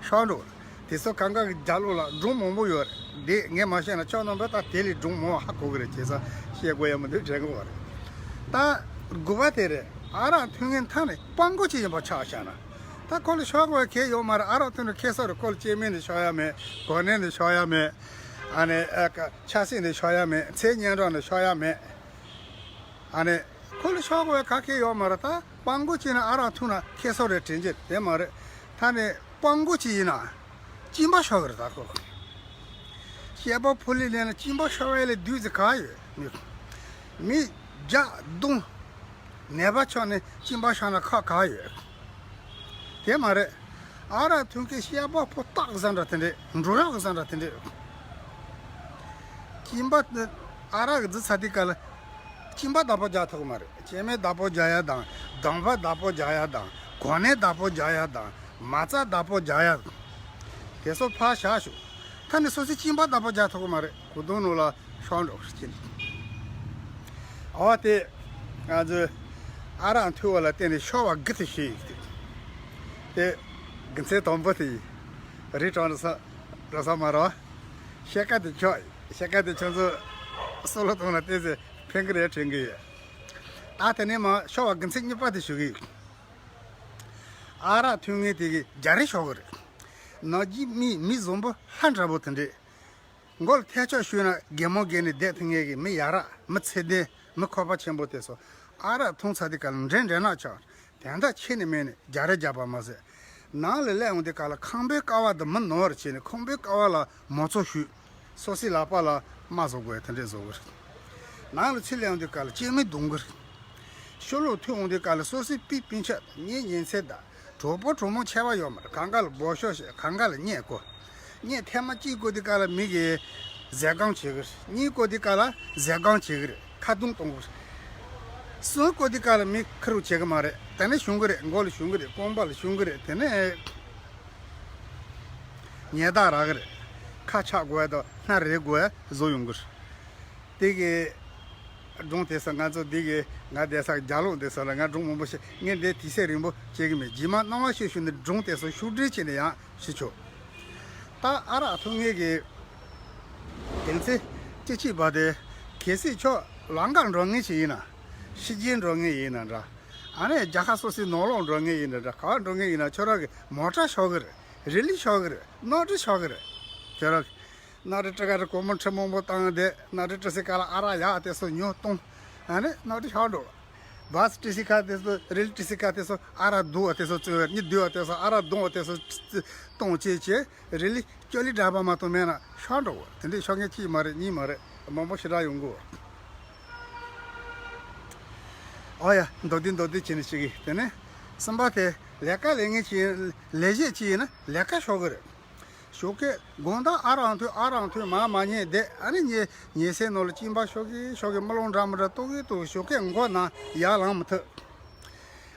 ཤོར་འགྲོ། དེ་ཚོ་གང་ག་གི་རྒྱབ་ལོགས་ལ་སྒྲུང་མང་པོ་ཡོད་རེད། དེ་ངས་མ་བཤད་ན་ཁྱོད་རྣམ་པས་ད་དེ་ལས་སྒྲུང་མང་བ་ཧ་གོ་གི་རེད། བྱས་ཙང་བཤད་དགོས་ཡ་མི་འདུག་དྲན་གི་ཡོད་རེད། ད་དགུ་པ་དེ་རེད། ཨ་རག་འཐུང་མཁན་ཐ་ནི་སྤྲང་པོ་ཅིག་ཡིན་པ་ཆ་བཞག་ན། ད་ཁོ་ལ་ཤོར་དགོས་པའི་གལ་ཡོད་མ་རེད། ཨ་རག་འཐུང་ནས་ཁེ་སོ་རེད། ཁོ་ལ་སྐྱེ་དམན་ནས་ཤོར་ཡ་མེད། གོ་གནས་ནས་ཤོར་ཡ་མེད། ཨ་ནི་ཨ་ཀ་ཆབ་སྲིད་ནས་ཤོར་ཡ་མེད། མཚན་སྙན་གྲགས་ནས་ཤོར་ཡ་མེད། ཨ་ནི་ཁོ་ལ་ཤོར་དགོས་པའི་ག་གེ་ཡོད་མ་རེད། ད་སྤྲང་པོ་ཅིག་ན་ཨ་རག་འཐུང་ན་ཁེ་སོ་རེད་དྲན་གྱི་དེ་མ་རེད། ད་ནི་སྤྲང་པོ་ཅིག་ཡིན་ན་གཅིན་པ་ཤོར་གི་རེད། ད་ཁོ་སྐྱེས་པ་ཕོ་ལི་ལེན་ན་གཅིན་པ་ཤོར་བའི་ལས་སྡུག་ཅིག་ག་ཡོད། མི་མི་རྒྱག་རྡུང་ནད་པ་ཆགས་ནས་གཅིན་པ་ཤོར་ན་ཁག་ག་ཡོད། དེ་མ་རེད། ཨ་རག་འཐུང་མཁན་སྐྱེས་པ་ཕོ་སྟག་བཟང་འདྲ་དེ་འདྲས། འབྲུ་རགས་བཟང་འདྲ་དེ་འདྲས། གཅིན་པ་ཨ་རག་གི་རྫི་ཚ་དེ་ག་ལ། གཅིན་པ་བདག་པོ་རྒྱག་ཐུབ་ཀྱི་མ་རེད། སྐྱེ་དམན་བདག་པོ་རྒྱག་ཡ་དང་། སྡོམ་པ་བདག་པོ་རྒྱག་ཡ་དང་། གོ་གནས་བདག་པོ་རྒྱག་ཡ་དང་། མ་རྩ་བདག་པོ་རྒྱག་ཡ། དེ་ཚོ་ཕར་བཞག་ཞུ། ད་ནི་སོ་སོའི་གཅིན་པ་བདག་པོ་རྒྱག་ཐུབ་ཀྱི་མ་རེད། གོ་དོན་ནོར་ལ་ཤོར་འགྲོ་གི་རེད། འོ་དེ་ང་ཚོས་ཨ་རག་འཐུང་བ་ལ་བརྟེན་ནས་ཤོར་བ་དགུ་དེ་ཤེས་ཡོད་དེ། དེ་དགེ་མཚན་དང་པོ་དེ་ཡིན། རི་གྲོང་འགྲོ་ས་འགྲོ་ས་མ་རེད། ཤེལ་དཀར་དེ་ཆོག་ཤེལ་དཀར་དེ་ཁྱོད་ཚོ་སྲོག་ལོ་གཏོང་ལ་བལྟས་ཚེ་ཕན་གི་རེད་དྲན་གི་ཡོད། ད་དེ་ནས་མ་ཤོ་བ་དགུན་ཚིགས་གཉིས་པ་དེ་ཞུ་གི་ཡོད། ཨ་རག་འཐུང་མཁན་དེ་གི་རྒྱ་རིགས་ཤོག་གི་རེད། ནག་རྒྱུ་མི་མི་བཟང་པོ་ལྷ་འདྲ་པོ་དེ་འདྲས། མགོ་ལ་ཐལ་ལྕག་གཞུས་ན་གད་མོ་བགད་ནས་བསྡད་ཐུབ་མཁན་གི་མི་ཡ་རབས་མི་ཚད་ལྡན་མི་ཁོག་པ་ཆེན་པོ་དེ་ཚོ་ཨ་རག་འཐུང་ཚར་དུས་སྐབས་ལ་འདྲེ་འདྲེ་ནག་ཆགས། དེ་འདྲ་ཁྱེར་ནས་མེད་ནས་རྒྱ་རིགས་རྒྱག་པ་མ་ཟད། ནང་ལ་སླེབས་ཡོང་དུས་སྐབས་ལ་ཁང་པའི་ཀ་བ་དེ་མི་ནོར་བར་བྱས་ནས་ཁང་པའི་ཀ་བ་ལ་མོ་ཚོ་གཞུས། སོ་སོའི་ལག་པ་ལ་རྨ་བཟོ་དགོས་དེ་འདྲས་བཟོ་གི་རེད། ནང་ལ་ཚུར་སླེབས་ཡོང་དུས་སྐབས་ལ་སྐྱེད་མོས་གཏོང་གི་རེད། ཤོ་ལོ་ཐུག་འོང་དུས་སྐབས་ལ་སོ་སོའི་སྤུན་སྤུན་ཆ་ངའི་ཉིན་མཚན་དང་གྲོགས་པོ་གྲོགས་མོ་ཁྱད་པར་ཡོད་མ་རེད། གང་ག་ལ་སྦོ་ཤོག་བཤད། གང་ག་ལ་བརྙས་བཀོལ། བརྙས་ཐེངས་མ་གཅིག་བཀོལ་དུས་སྐབས་ལ་མི་གིས་ཟས་སྐོམ་བྱེད་ཀྱི་རེད། གཉིས་བཀོལ་དུས་སྐབས་ལ་ཟས་སྐོམ་བྱེད་ཀྱི་རེད། ཁ་རྡུང་གཏོང་གི་རེད། གསུམ་བཀོལ་དུས་སྐབས་ལ་མི་ཁེར་རོ་བྱེད་ཀྱི་མ་རེད། དེ་ནས་ཞུང་གི་རེད། མགོ་ལ་ཞུང་གི་རེད། རྐང་པ་ལ་ཞུང་གི་རེད། དེ་ནས་ཉལ་ཐག་རག་གི་རེད། ཁ་ཆག་དགོས་དང་སྣ་རལ་དགོས་བཟོ་ཡོང་གི་རེད། དེ་གི་སྒྲུང་དེ་ཚོ་ང་ཚོ་འདི་གི་ང་བསྡད་ས་རྒྱ་ལོག་འདི་ཚོ་ལ་ང་སྒྲུང་མང་པོ་བཤད། ངས་འདི་དུས་ཚོད་རིང་པོ་བྱེད་ཀྱི་མེད། རྗེས་མ་སྣང་བ་ཤོད་ཤོད་ནས་སྒྲུང་དེ་ཚོ་ཤུགས་སྒྲིལ་བྱས་ནས་ཡང་ཞུ་ཆོག་ད་ཨ་རག་འཐུང་མཁན་གྱི་དེང་ཚེ་ཅི་ཅིག་བ་དེ་གལ་སྲིད་ཁྱོད་ལམ་ཁ་འགྲོ་མཁན་ཞིག་ཡིན་ན། ཕྱི་རྒྱལ་འགྲོ་མཁན་ཡིན་ན་འདྲ། ཨ་ནི་རྒྱལ་ཁབ་སོ་སོའི་ནང་ལོགས་འགྲོ་མཁན་ཡིན་ན་འདྲ། ག་བ་འགྲོ་མཁན་ཡིན་ན་ཁྱོད་རང་གི་མོ་ཊ་ཤོག་གི་རེད། རི་ལི་ཤོག་གི་རེད། གནམ་གྲུ་ཤོག་གི་རེད། ཁྱོད་རང་གི་གནམ་གྲུ་ཁྲི་ཁ་རི་སྒོར་མོ་ཁྲི་མང་པོ་བཏང་བསྡད། གནམ་གྲུ་ཁྲི་སའི་ཁ་ལ་ཨ་རག་ཡག་དེ་ཚོ་ཉོ་གཏོང་། ཨ་ནི་གནམ་གྲུ་ཤོག་འགྲོ། བཱས་ཁྲི་སའི་ཁ་དེ་ཚོ། རི་ལི་ཁྲི་སའི་ཁ་དེ་ཚོ་ཨ་རག་སྡུག་བ་དེ་ཚོ་བཙོས། གཉིད་སྡུག་བ་དེ་ཚོ། ཨ་རག་སྡུག་བ་དེ་ཚོ་གཏོང་བྱེད་བྱེད། རི་ལི་ཅོ་ལི་འདྲ་པོ་མ་གཏོང་མེད་ན་ཤོག་འགྲོ། དེ་འདྲའི་ཤོག་མཁན་གཅིག་མ་རེད། གཉིས་མ་རེད། མང་པོ་ཞེ་དྲག་ཡོང་གི། ཨོ་ཡ། མདོར་བསྡུས་མདོར་བསྡུས་བྱས་ནས་ཞུ་གི། དེ་ནས་གསུམ་པ་དེ་ལས་ཀ་ལས་མཁན་གྱི། ལས་བྱེད་ཅིག་ཡིན་ན་ལས་ཀ་ཤོག་གི་རེད། ཞོགས་ཀས་དགོང་དག་ཨ་རག་འཐུང་། ཨ་རག་འཐུང་མར་མ་ཉལ་བསྡད། ཨ་ནི་ཉལ་ཉལ་སའི་ནང་ལ་གཅིན་པ་ཤོར་གི་ཤོར་གི། རྨི་ལམ་འདྲ་མི་འདྲ་ལྟོགས་གི་ལྟོགས་གི། ཞོགས་ཀས་མགོ་ན་ཡར་ལངས་མི་ཐུབ།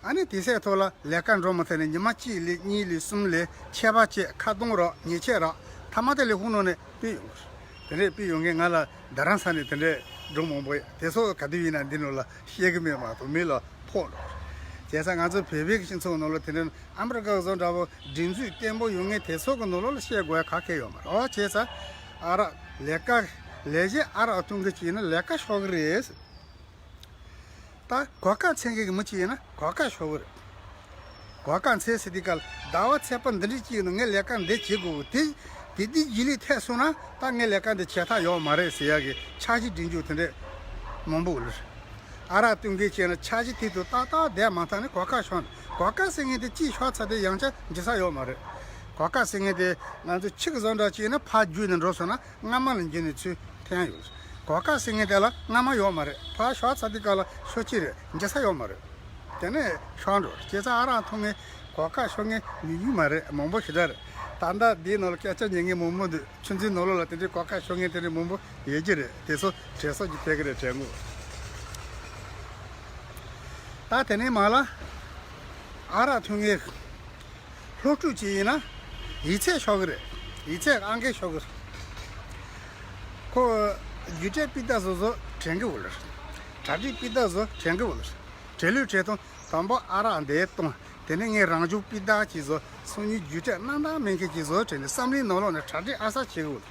ཨ་ནི་དེ་ཚོའི་ཐོག་ལ་ལས་ཀ་འགྲོ་མི་ཐུབ་ནས་ཉི་མ་གཅིག་ལས་གཉིས་ལས་གསུམ་ལས་ཆད་པ་བཅད། ཁ་རྡུང་རག་ཉེས་ཆད་རག་མཐའ་མ་དེ་ལས་ཁུངས་ནང་ནས་ཕུད་ཡོང་གི། དེ་འདྲས་ཕུད་ཡོང་མཁན་ང་ལ་རྡ་རམ་ས་ནས་དེ་འདྲས་སྒྲུང་མང་པོ་ཡོད། དེ་ཚོ་ག་དུས་ཡིན་ན་འདི་ནང་ལ་བཤད་གི་མེད་མ་གཏོགས་མི་ལ་ཕོག་འགྲོ། བྱས་ཙང་ང་ཚོ་བོད་པའི་སྤྱི་ཚོགས་ནང་ལ་དེ་འདྲས་ཨ་མི་རི་ཀ་བཟོ་འདྲ་པོ་སྒྲིག་འཛུགས་བརྟན་པོ་ཡོད་མཁན་དེ་ཚོ་གི་ནང་ལོགས་ལ་བཤད་དགོས་ག་གེ་ཡོད་མ་རེད། ཨོ་བྱས་ཙང་ཨ་རག་ལས་ཀ་ལས་བྱེད་ཨ་རག་འཐུང་གི་བྱས་ན་ལས་ཀ་ཤོར་གི་རེད། ད་གོ་སྐབས་འཚོལ་མཁན་གྱི་མི་གཅིག་ཡིན་ན་གོ་སྐབས་ཤོར་གི་རེད། གོ་སྐབས་འཚོལ་ཟེར་དུས་སྐབས་ཟླ་བ་ཚེས་པ་འདི་འདྲའི་གཅིག་ནང་ངས་ལས་ཀ་འདི་བྱེད་དགོས། དེ་དེ་དུས་རྗེས་ལུས་ཐེབས་སོང་ན་ད་ངས་ལས་ཀ་འདི་བྱེད་ཐབས་ཡོད་མ་རེད་ཟེར་ཡག་གི་འཆར་གཞི་སྒྲིག་འཇུག་དེ་འདྲས་མང་པོ་ཡོད་རེད། ཨ་རག་འཐུང་མཁན་བྱས་ན་འཆར་གཞི་དེ་དང་ཏག་ཏག་བསྡད་མ་ཐག་ནས་གོ་སྐབས་ཤོར་ནས། གོ་སྐབས་ཟེར་མཁན་དེ་གཅིག་ཤོར་ཚར་དུས་ཡང་བསྐྱར་འགྱུར་ས་ཡོད་མ་རེད། གོ་སྐབས་ཟེར་མཁན་དེ་ང་ཚོ་ཆུ་གི་བཟོ་འདྲ་བྱས་ན་ཕར་རྒྱུག་ནས་འགྲོ་སོང་ན་སྔ་མ་ལ་འགྱུར་ནས་ཚུར་ཐོན་ཡོད། གོ་སྐབས་ཟེར་མཁན་དེ་ལ་སྔ་མ་ཡོད་མ་རེད། ཕར་ཤོར་ཚར་དུས་སྐབས་ལ་ཤོར་གྱི་རེད། འགྱུར་ས་ཡོད་མ་རེད། དེ་ནས་ཤོར་འགྲོ། བྱས་ཙང་ཨ་རག་འཐུང་མཁན་གོ་སྐབས་ཤོར་མཁན་ཉུང་ཉུང་མ་རེད། མང་པོ་ཞེ་དྲག་རེད། ད་ལྟ་འདིའི་ནང་ལ་སྐད་ཆ་ཉན་མཁན་མང་པོ་འདུག་ཆུ་འཛིན་ནང་ལོགས་ལ་དེ་འདྲའི་གོ་སྐབས་ཤོར་མཁན་དེ་འདྲའི་མང་པོ་ཡོད་ཀྱི་རེད། དེ་ཚོ་དྲན་གསོ་ཅིག་ཕེབས་ཀྱི་རེད་དྲན་གོ། ད་དེ་ནས་མར་ལ་ཨ་རག་འཐུང་མཁན་སློབ་ཕྲུག་ཅིག་ཡིན་ན་ཡིག་ཚད་ཤོར་གི་རེད། ཡིག་ཚད་ཨང་ཀི་ཤོར་གི་རེད། ཁོ་རྒྱུགས་སྤྲོད་སྤུས་དག་བཟོ་བཟོ་དྲན་གི་འོ་ལེ། གྲ་སྒྲིག་སྤུས་དག་བཟོ་དྲན་གི་འོ་ལེ། བྲེལ་ལུས་བྲེལ་གཏོང་དང་པོ་ཨ་རག་འདི་བཏུང་། དེ་ནས་ངས་རང་བྱུང་སྤུས་དག་ཅིག་བཟོ། སང་ཉིན་རྒྱུགས་སྤྲོད་གནང་སྟངས་མེད་མཁན་ཅིག་བཟོ་དྲན་ནས་བསམ་བློའི་ནང་ལོགས་ནས་གྲ་སྒྲིག་ཨ་གསར་བྱེད་གི་འོ་ལེ།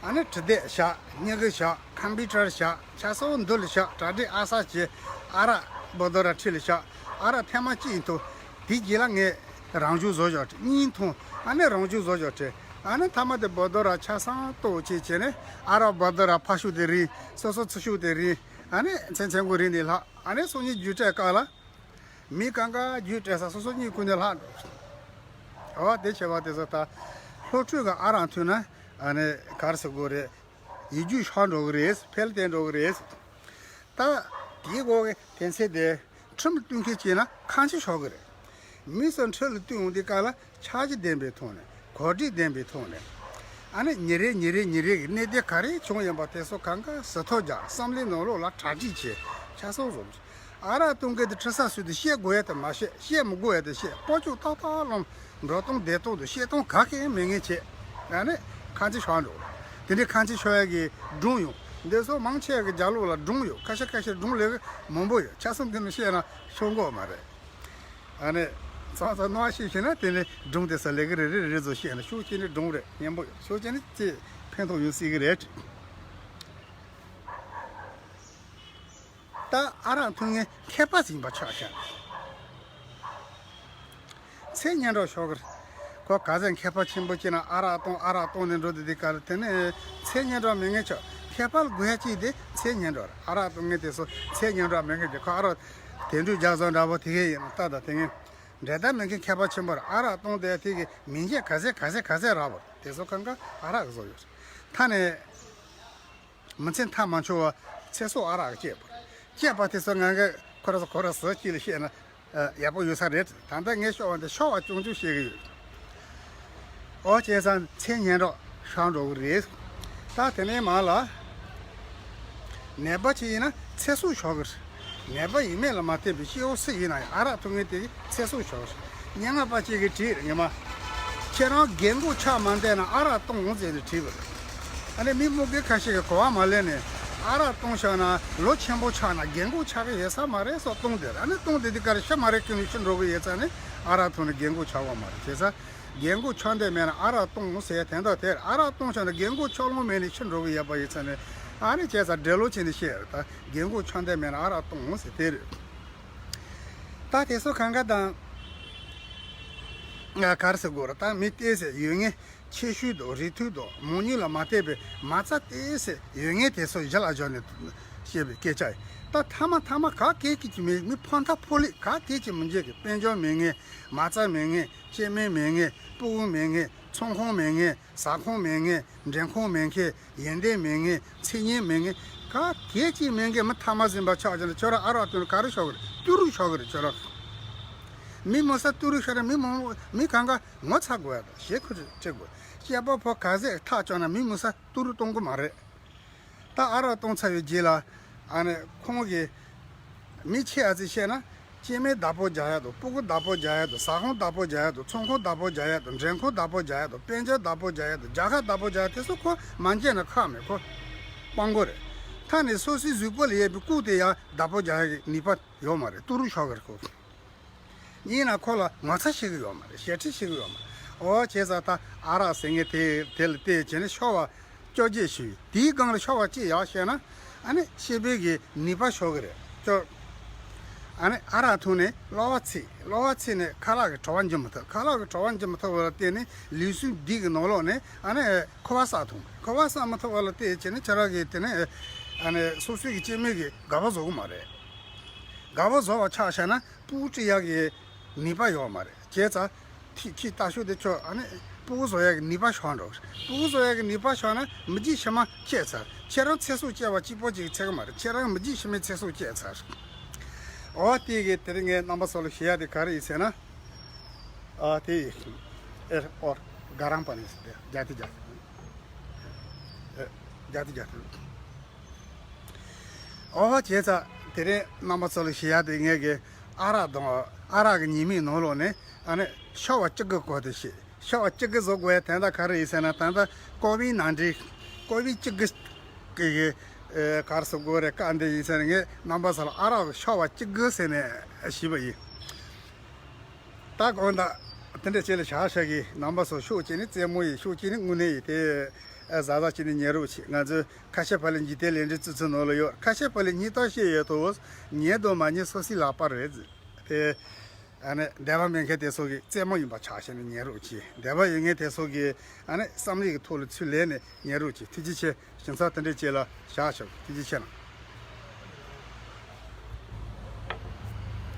ཨ་ནི་བྲིས་དེབ་བཞག་སྨྱུ་གུ་བཞག་ཀམ་པུ་ཊར་བཞག་ཆ་ཚང་འདུ་ལ་བཞག་གྲ་སྒྲིག་ཨ་གསར་བྱས། ཨ་རག་བོ་དོ་ར་ཁྲི་ལ་བཞག་ཨ་རག་ཐེངས་མ་གཅིག་འཐུང་། དེའི་རྗེས་ལ་ངས་རང་བྱུང་བཟོ་བཞག་གཉིས་འཐུང་། ཨ་ནི་རང་བྱུང་བཟོ་བཞག་བྲིས། ཨ་ནི་མཐའ་མ་དེ་བོ་དོ་ར་ཆ་ཚང་ལྟོ་ཆས་བྱས་ནས་ཨ་རག་བོ་དོ་ར་ཕར་ཤུགས་དེ་རིང་། སོ་སོ་ཚུར་ཤུགས་དེ་རིང་། ཨ་ནི་མཚན་མཚན་གུ་རིང་ནས་ལྷག་ཨ་ནི་སང་ཉིན་རྒྱུགས་སྤྲོད་སྐབས་ལ། མི་གང་ག་རྒྱུགས་སྤྲོད་ས་སོ་སོ་གཉིད་ཁུག་ནས་ལྷག་འགྲོ། འོ་དེ་བྱས་པ་དེ་ཚོ་ད་སློབ་ཕྲུག་གི་ཨ་རག་འཐུང་ན་ཨ་ནི་ག་རེ་ཟེར་དགོས་རེད། ཡིད་རྒྱུགས་ཤོར་འགྲོ་གི་རེད། འཕེལ་བསྟན་འགྲོ་གི་རེད། ད་དེའི་འོག་གི་དོན་ཚན་དེ་ཁྲིམས་ལ་བསྟུན་མཁན་བྱས་ན་ཁང་ཆེན་ཤོར་གི་རེད། མི་ཚོ་ཁྲིམས་ལ་བསྟུན་འོང་དུས་སྐབས་ལ་འཆར་གཞི་ལྡན་པའི་ཐོག་ནས། གོ་སྒྲིག་ལྡན་པའི་ཐོག་ནས། ཨ་ནི་ཉིན་རེ་ཉིན་རེ་ཉིན་རེ་གི་གནད་དོན་ག་རེ་བྱུང་ཡིན་པ་དེ་ཚོ་གང་ག་ཟུར་ཐོ་རྒྱག་བསམ་བློའི་ནང་ལོགས་ལ་གྲ་སྒྲིག་བྱས། ཆ་ཚང་བཟོ། ཨ་རག་འཐུང་མཁན་དེ་ཁྲི་སར་སུས་དེ་བཤད་དགོས་ཡ་དེ་མ་བཤད། བཤད་མི་དགོས་ཡ་དེ་བཤད། སྤོ་ཅོག་ཏག་ཏག་སློང་། འགྲོ་སྟངས་བསྡད་སྟངས་དེ་བཤད་སྟངས་ག་གེ་མེད་མཁན་བྱས། ཨ་ནི་ཁང་ཆེན་ཤོར་འགྲོ། དེ་འདྲའི་ཁང་ཆེན་ཤོར་ཡ་གི་སྒྲུང་ཡོད། འདི་ཚོ་མང་ཆེ་བ་གི་རྒྱབ་ལོགས་ལ་སྒྲུང་ཡོད། ཁ་ཤས་ཁ་ཤས་སྒྲུང་ལས་མང་པོ་ཡོད། ཆ་ཚང་འདི་ནས་བཤད་ན་ཤོང་གི་མ་རེད། ཨ་ནི་ཚང་ཚང་སྣང་བ་ཤེས་ཤེས་ན་དེ་ནས་སྒྲུང་དེ་ས་ལས་ཀ་རེ་རེ་རེ་ཚོ་བཤད་ན་ཤུགས་ཆེ་ནི་སྒྲུང་རེད། སྙན་པོ་ཡོད། ཤུགས་ཆེ་ནི་ཅེས་ཕན་ཐོགས་ཡོང་སྲིད་གི་རེད། ད་ཨ་རག་འཐུང་མཁན་མཁས་པ་ཟིན་པ་ཆགས་ཤག་ཚེ་སྙན་གྲགས་ཤོར་གི་རེད། ཁོ་ག་ཚད་མཁས་པ་ཆེན་པོ་བྱས་ན་ཨ་རག་བཏུང་ཨ་རག་བཏུང་ནས་འགྲོ་དེ་དེ་ག་རེ་དེ་ནས་ཚེ་སྙན་གྲགས་མེད་མཁན་ཆགས། མཁས་པ་ལ་དགོས་ཡ་གཅིག་དེ་ཚེ་སྙན་གྲགས་རེད། ཨ་རག་བཏུང་མཁན་དེ་ཚོ་ཚེ་སྙན་གྲགས་མེད་མཁན་དེ་ཁོ་ཨ་རག་དེ་འདྲ་རྒྱག་བཟོ་འདྲ་པོ་དེ་གས་ཡིན་ན་ལྟ་ད་དེ་ངས་འབྲེལ་ཟླ་མེད་མཁན་མཁས་པ་ཆེན་པོ་རེད། ཨ་རག་བཏུང་དེ་དེ་གི་མི་འཇེད་ག་ཚད་ག་ཚད་ག་ཚད་རག་པ་རེད། དེ་ཚོ་གང་ག་ཨ་རག་གི་བཟོ་ཡོད་རེད། ད་ནས། མི་ཚེ་མཐའ་མ་འཆོར་བ་ཚེ་སྲོག་ཨ་རག་གིས་བཅད་པ། བཅད་པ་དེ་ཚོ་ང་གིས་ཁོ་ར་ཁོ་ར་ཟུར་གཅིག་ལ་བཤད་ན་ཡག་པོ་ཡོད་ས་རེད། ད་ལྟ་ངས་ཤོར་བ་འདི་ཤོར་བ་ཆུང་ཆུང་བཤད་གི་ཡོད། ཨོ་བྱས་ཙང་ཚེ་སྙན་གྲགས་ཤོར་འགྲོ་གི་རེད། ད་དེ་ནས་མར་ལ་ནད་པ་ཅིག་ཡིན་ན་ཚེ་སྲོག་ཤོར་གི་རེད། ནད་པ་ཡིན་མིན་ལ་མ་ལྟོས་པའི་སྐྱེ་བོ་སུ་ཡིན་ན་ཡང་ཨ་རག་འཐུང་མཁན་དེ་གི་ཚེ་སྲོག་ཤོར་གི་རེད། སྙན་ངག་པ་ཅིག་གིས་བྲིས་རེད། ངས་མ། ཁྱེད་རང་རྒན་གོག་ཆགས་མ་འདོད་ན་ཨ་རག་བཏུང་ཟེར་ནས་བྲིས་པ་རེད། ཨ་ནི་མི་མུ་གེ་ཁ་ཤས་ཀྱིས་གོ་བ་མ་ལེན་ནས་ཨ་རག་བཏུང་བཞག་ན་ལོ་ཆེན་པོ་ཆགས་ན་རྒན་གོག་ཆགས་ཀྱི་ཡོད་ས་མ་རེད་ཟེར་བཏུང་དེ་རེད། ཨ་ནི་བཏུང་དེ་དེ་ག་རེ་ཤི་མ་རེད། ཀུན་ནས་ཤི་འགྲོ་གི་ཡོད་ཙང་ནི་ཨ་རག་འཐུང་ནས་རྒན་གོག་ཆགས་པ་མ་རེད། བྱས་ཙང་རྒན་གོག་ཆགས་འདོད་མེད་ན་ཨ་རག་བཏུང་ཟེར་དོན་དག་དེ་རེད། ཨ་རག་བཏུང་བཞག་ན་རྒན་གོག་ཆགས་ལོང་མེད་ནས་ཤི་འགྲོ་གི་ཡོད་པ་ཡོད་ཙང་ནི་ཨ་ནི་བྱས་ཙང་འདྲེ་ལོ་ཆེ་ནས་ཤི་ཡ་རེད། ད་རྒན་གོག་ཆགས་འདོད་མེད་ན་ཨ་རག་བཏུང་ཟེར་དེ་རེད། ད་དེ་ཚོ་གང་ག་དང་། ང་ག་རེ་ཟེར་དགོས་རེད། ད་མི་ཏོག་ཙམ་ཡོད་མཁན་ཆེ་ཤོས་དང་རིགས་མཐུན་དང་མང་ཉུང་ལ་མ་ལྟོས་པའི་མ་རྩ་ཏོག་ཙམ་ཡོད་མཁན་དེ་ཚོ་གཞི་ལ་བཞག་ནས་བཤད་པའི་སྐད་ཆ་ཡིན། ད་མཐའ་མ་མཐའ་མ་ག་གེ་གི་ཅིག་མེད་མི་ཕོ་མཐའ་ཕོ་ལུས་ག་གེ་ཅིག་མི་འཇོན་གི། དཔལ་འབྱོར་མེད་མཁན། མ་རྩ་མེད་མཁན། སྐྱེ་དམན་མེད་མཁན། སྤུ་གུ་མེད་མཁན། ཚོང་ཁང་མེད་མཁན། ཟ་ཁང་མེད་མཁན། འགྲེམས་ཁང་མེད་མཁན། ཡོན་ཏན་མེད་མཁན། མཚན་སྙན་མེད་མཁན། ག་གེ་ཅིག་མེད་མཁན་མི་མཐའ་མ་ཟིན་པ་ཆགས་ཀྱང་ཁྱོད་རང་ཨ་རག་བཏུང་ནས་ག་རེ་ཤོར་གི་རེད། ཏི་རུ་ཤོར་གི་རེད་ཁྱོད་རང་། མི་མང་ས་ཏི་རུ་ཤོར་ནས་མི་མང་མི་གང་ག་ངོ་ཚ་དགོས་ཡ་དང་ཞེ་ཁུ་རེ་སྤྲད་དགོས། སྐྱེས་པ་ཕོ་ག་ཚད་ཐག་བཅད་ན་མི་མང་ས་ཏི་རུ་གཏོང་གི་མ་རེད། ད་ཨ་རག་བཏུང་ཚར་བའི་རྗེས་ལ་ཨ་ནི་ཁོང་གིས་མི་ཁྱད་ཨ་ཙི་བཤད་ན། སྐྱེ་དམན་བདག་པོ་རྒྱག་ཡ་དང་། སྤུ་གུ་བདག་པོ་རྒྱག་ཡ་དང་། ཟ་ཁང་བདག་པོ་རྒྱག་ཡ་དང་། ཚོང་ཁང་བདག་པོ་རྒྱག་ཡ་དང་། འགྲེམས་ཁང་བདག་པོ་རྒྱག་ཡ་དང་། དཔལ་འབྱོར་བདག་པོ་རྒྱག་ཡ་དང་། རྒྱལ་ཁབ་བདག་པོ་རྒྱག་ཡ་དེ་ཚོ་ཁོ་མ་བྱས་ན་ཁག་མེད། ཁོ་དཔང་པོ་རེད། ད་ནི་སོ་སོའི་གཟུགས་པོ་ལ་ཡོད་པའི་སྐུ་དེ་ཡང་བདག་པོ་རྒྱག་ཡ་གི་ནུས་པ་ཡོད་མ་རེད། ཏི་རུ་ཤོར་གི་རེད་ཁོ། ཡིན་ན་ཁོ་ལ་ངོ་ཚ་ཤེས་ཀྱི་ཡོད་མ་རེད། ཞེ་ཁྲེལ་ཤེས་ཀྱི་ཡོད་མ་རེད། ཨོ་བྱས་ཙང་ད་ཨ་རག་ཟེར་མཁན་དེ་དེ་ལ་བལྟས་བྱས་ནས་ཤོར་བ་བཅོ་བརྒྱད་ཞུས། དེའི་སྒང་ལ་ཤོར་བ་གཅིག་ཡག་བཤད་ན། ཨ་ནི་སྐྱེས་པའི་གི་ནུས་པ་ཤོར་གི་རེད་ཅོ། ཨ་ནི་ཨ་རག་འཐུང་ནས་གློ་བ་ཚིག་གློ་བ་ཚིག་ནས་ཁ་ལག་གི་བྲོ་བ་འཇུ་མི་ཐུབ། ཁ་ལག་གི་བྲོ་བ་འཇུ་མི་ཐུབ་པ་ལ་བརྟེན་ནས་ལུས་ཟུངས་སྡུག་གི་ནང་ལོགས་ནས་ཨ་ནི་ཁུ་བ་བསགས་ཐུབ། ཁུ་བ་བསགས་མི་ཐུབ་པ་ལ་བརྟེན་བྱས་ནས་ཁྱེད་རང་གིས་དེ་ནས་ཨ་ནི་སོ་སོའི་གི་སྐྱེས་དམན་གི་དགའ་པོ་བཟོ་གི་མ་རེད། དགའ་པོ་བཟོ་བ་ཆ་བཞག་ན་སྤུ་གུ་སྐྲུན་ཡག་གི་ནུས་པ་ཡོད་མ་རེད། བྱས་ཙང་ཁྱི་ཁྱི་ལྟ་ཤོག་དེ་ཁྱོད་ཨ་ནི་སྤུ་གུ་བཟོ་ཡག་གི་ནུས་པ་ཤོར་འགྲོ། སྤུ་གུ་བཟོ་ཡག་གི་ནུས་པ་ཤོར་ན་མི་རྒྱུད་ཕྱི་མ་བཅད་ཚར། ཁྱེད་རང་ཚེ་སྲོག་བཅད་པ་གཅིག་པོ་གཅིག་ཚད་གི་མ་རེད། ཁྱེད་རང་མི་རྒྱུད་ཕྱི་མའི་ཚེ་སྲོག་བཅད་ཚར། འོ་དེ་གི་དེ་རིང་ངས་རྣམ་པ་ཚོ་ལ་ཞུ་ཡག་དེ་ག་རེ་ཡིན་ཟེར་ན། ཨ་དེ་ཨེ་ཨོར་ག་རང་པ་ནས་ཟེར་ཏེ་རྒྱ་དེ་རྒྱ་ཨེ་རྒྱ་དེ་རྒྱ་དེ། ཨོ་བྱས་ཙང་དེ་རིང་རྣམ་པ་ཚོ་ལ་ཞུ་ཡག་དེ་ངས་གི་ཨ་རག་དང་ཨ་རག་གི་ཉེས་དམིགས་ནང་ལོགས་ནས་ཨ་ནི་ཤོར་བ་གཅིག་གི་སྐོར་དེ་བཤད། ཤོར་བ་གཅིག་གི་བཟོ་དགོས་ཡ་དོན་དག་ག་རེ་ཡིན་ཟེར་ན། ད་ལྟ་ཀོ་བིད་ནང་འདྲེན་ཀོ་བིད་གཅིག་གི་གི་གི་ཨེ་ག་རེ་ཟེར་དགོས་རེད། བཀའ་འདི་ཡིན་ཟེར་ངས་རྣམ་པ་ཚོ་ལ་ཨ་རག་ཤོར་བ་གཅིག་གི་ཟེར་ནས་ཞུས་པ་ཡིན། ད་དགོངས་དག་དེ་འདྲ་བྱས་ལ་བཞག་བཞག་གི་རྣམ་པ་ཚོ། ཤུགས་ཅིག་ནི་རྩེད་མོ་ཡིན། ཤུགས་ཅིག་ནི་དངོས་གནས་ཡིན། དེ་ཨ་གཟའ་གཟའ་ཅིག་ནི་ཉན་རོགས་བྱེད། ང་ཚོས་ཁ་ཤས་ཕར་ལ་འཇིག་རྟེན་ལས་འབྲས་བརྩི་ཚུལ་ནང་ལ་ཡོད། ཁ་ཤས་ཕར་ལ་སྙིང་སྟོབས་བཤད་ཡོད་དོ། ཉན་དང་མ་ཉན་སོ་སོའི་ལག་པ་རེད། དེ་ཨ་ནི་འདོད་པ་མེད་མཁན་དེ་ཚོ་གི་རྩེད་མོ་ཡིན་པ་ཆགས་བྱས་ནས་ཉན་རོགས་གྱིས། འདོད་པ་ཡོད་མཁན་དེ་ཚོ་གི་ཨ་ནི་བསམ་བློའི་གི་ཐོག་ལ་ཚུར་ལེན་ནས་ཉན་རོགས་གྱིས། ཐུགས་རྗེ་ཆེ། ཞིང་ཚ་དེ་འདྲས་བྱས་ལ་བཞག་ཆོག་ཐུགས་རྗེ་ཆེ་གནང་།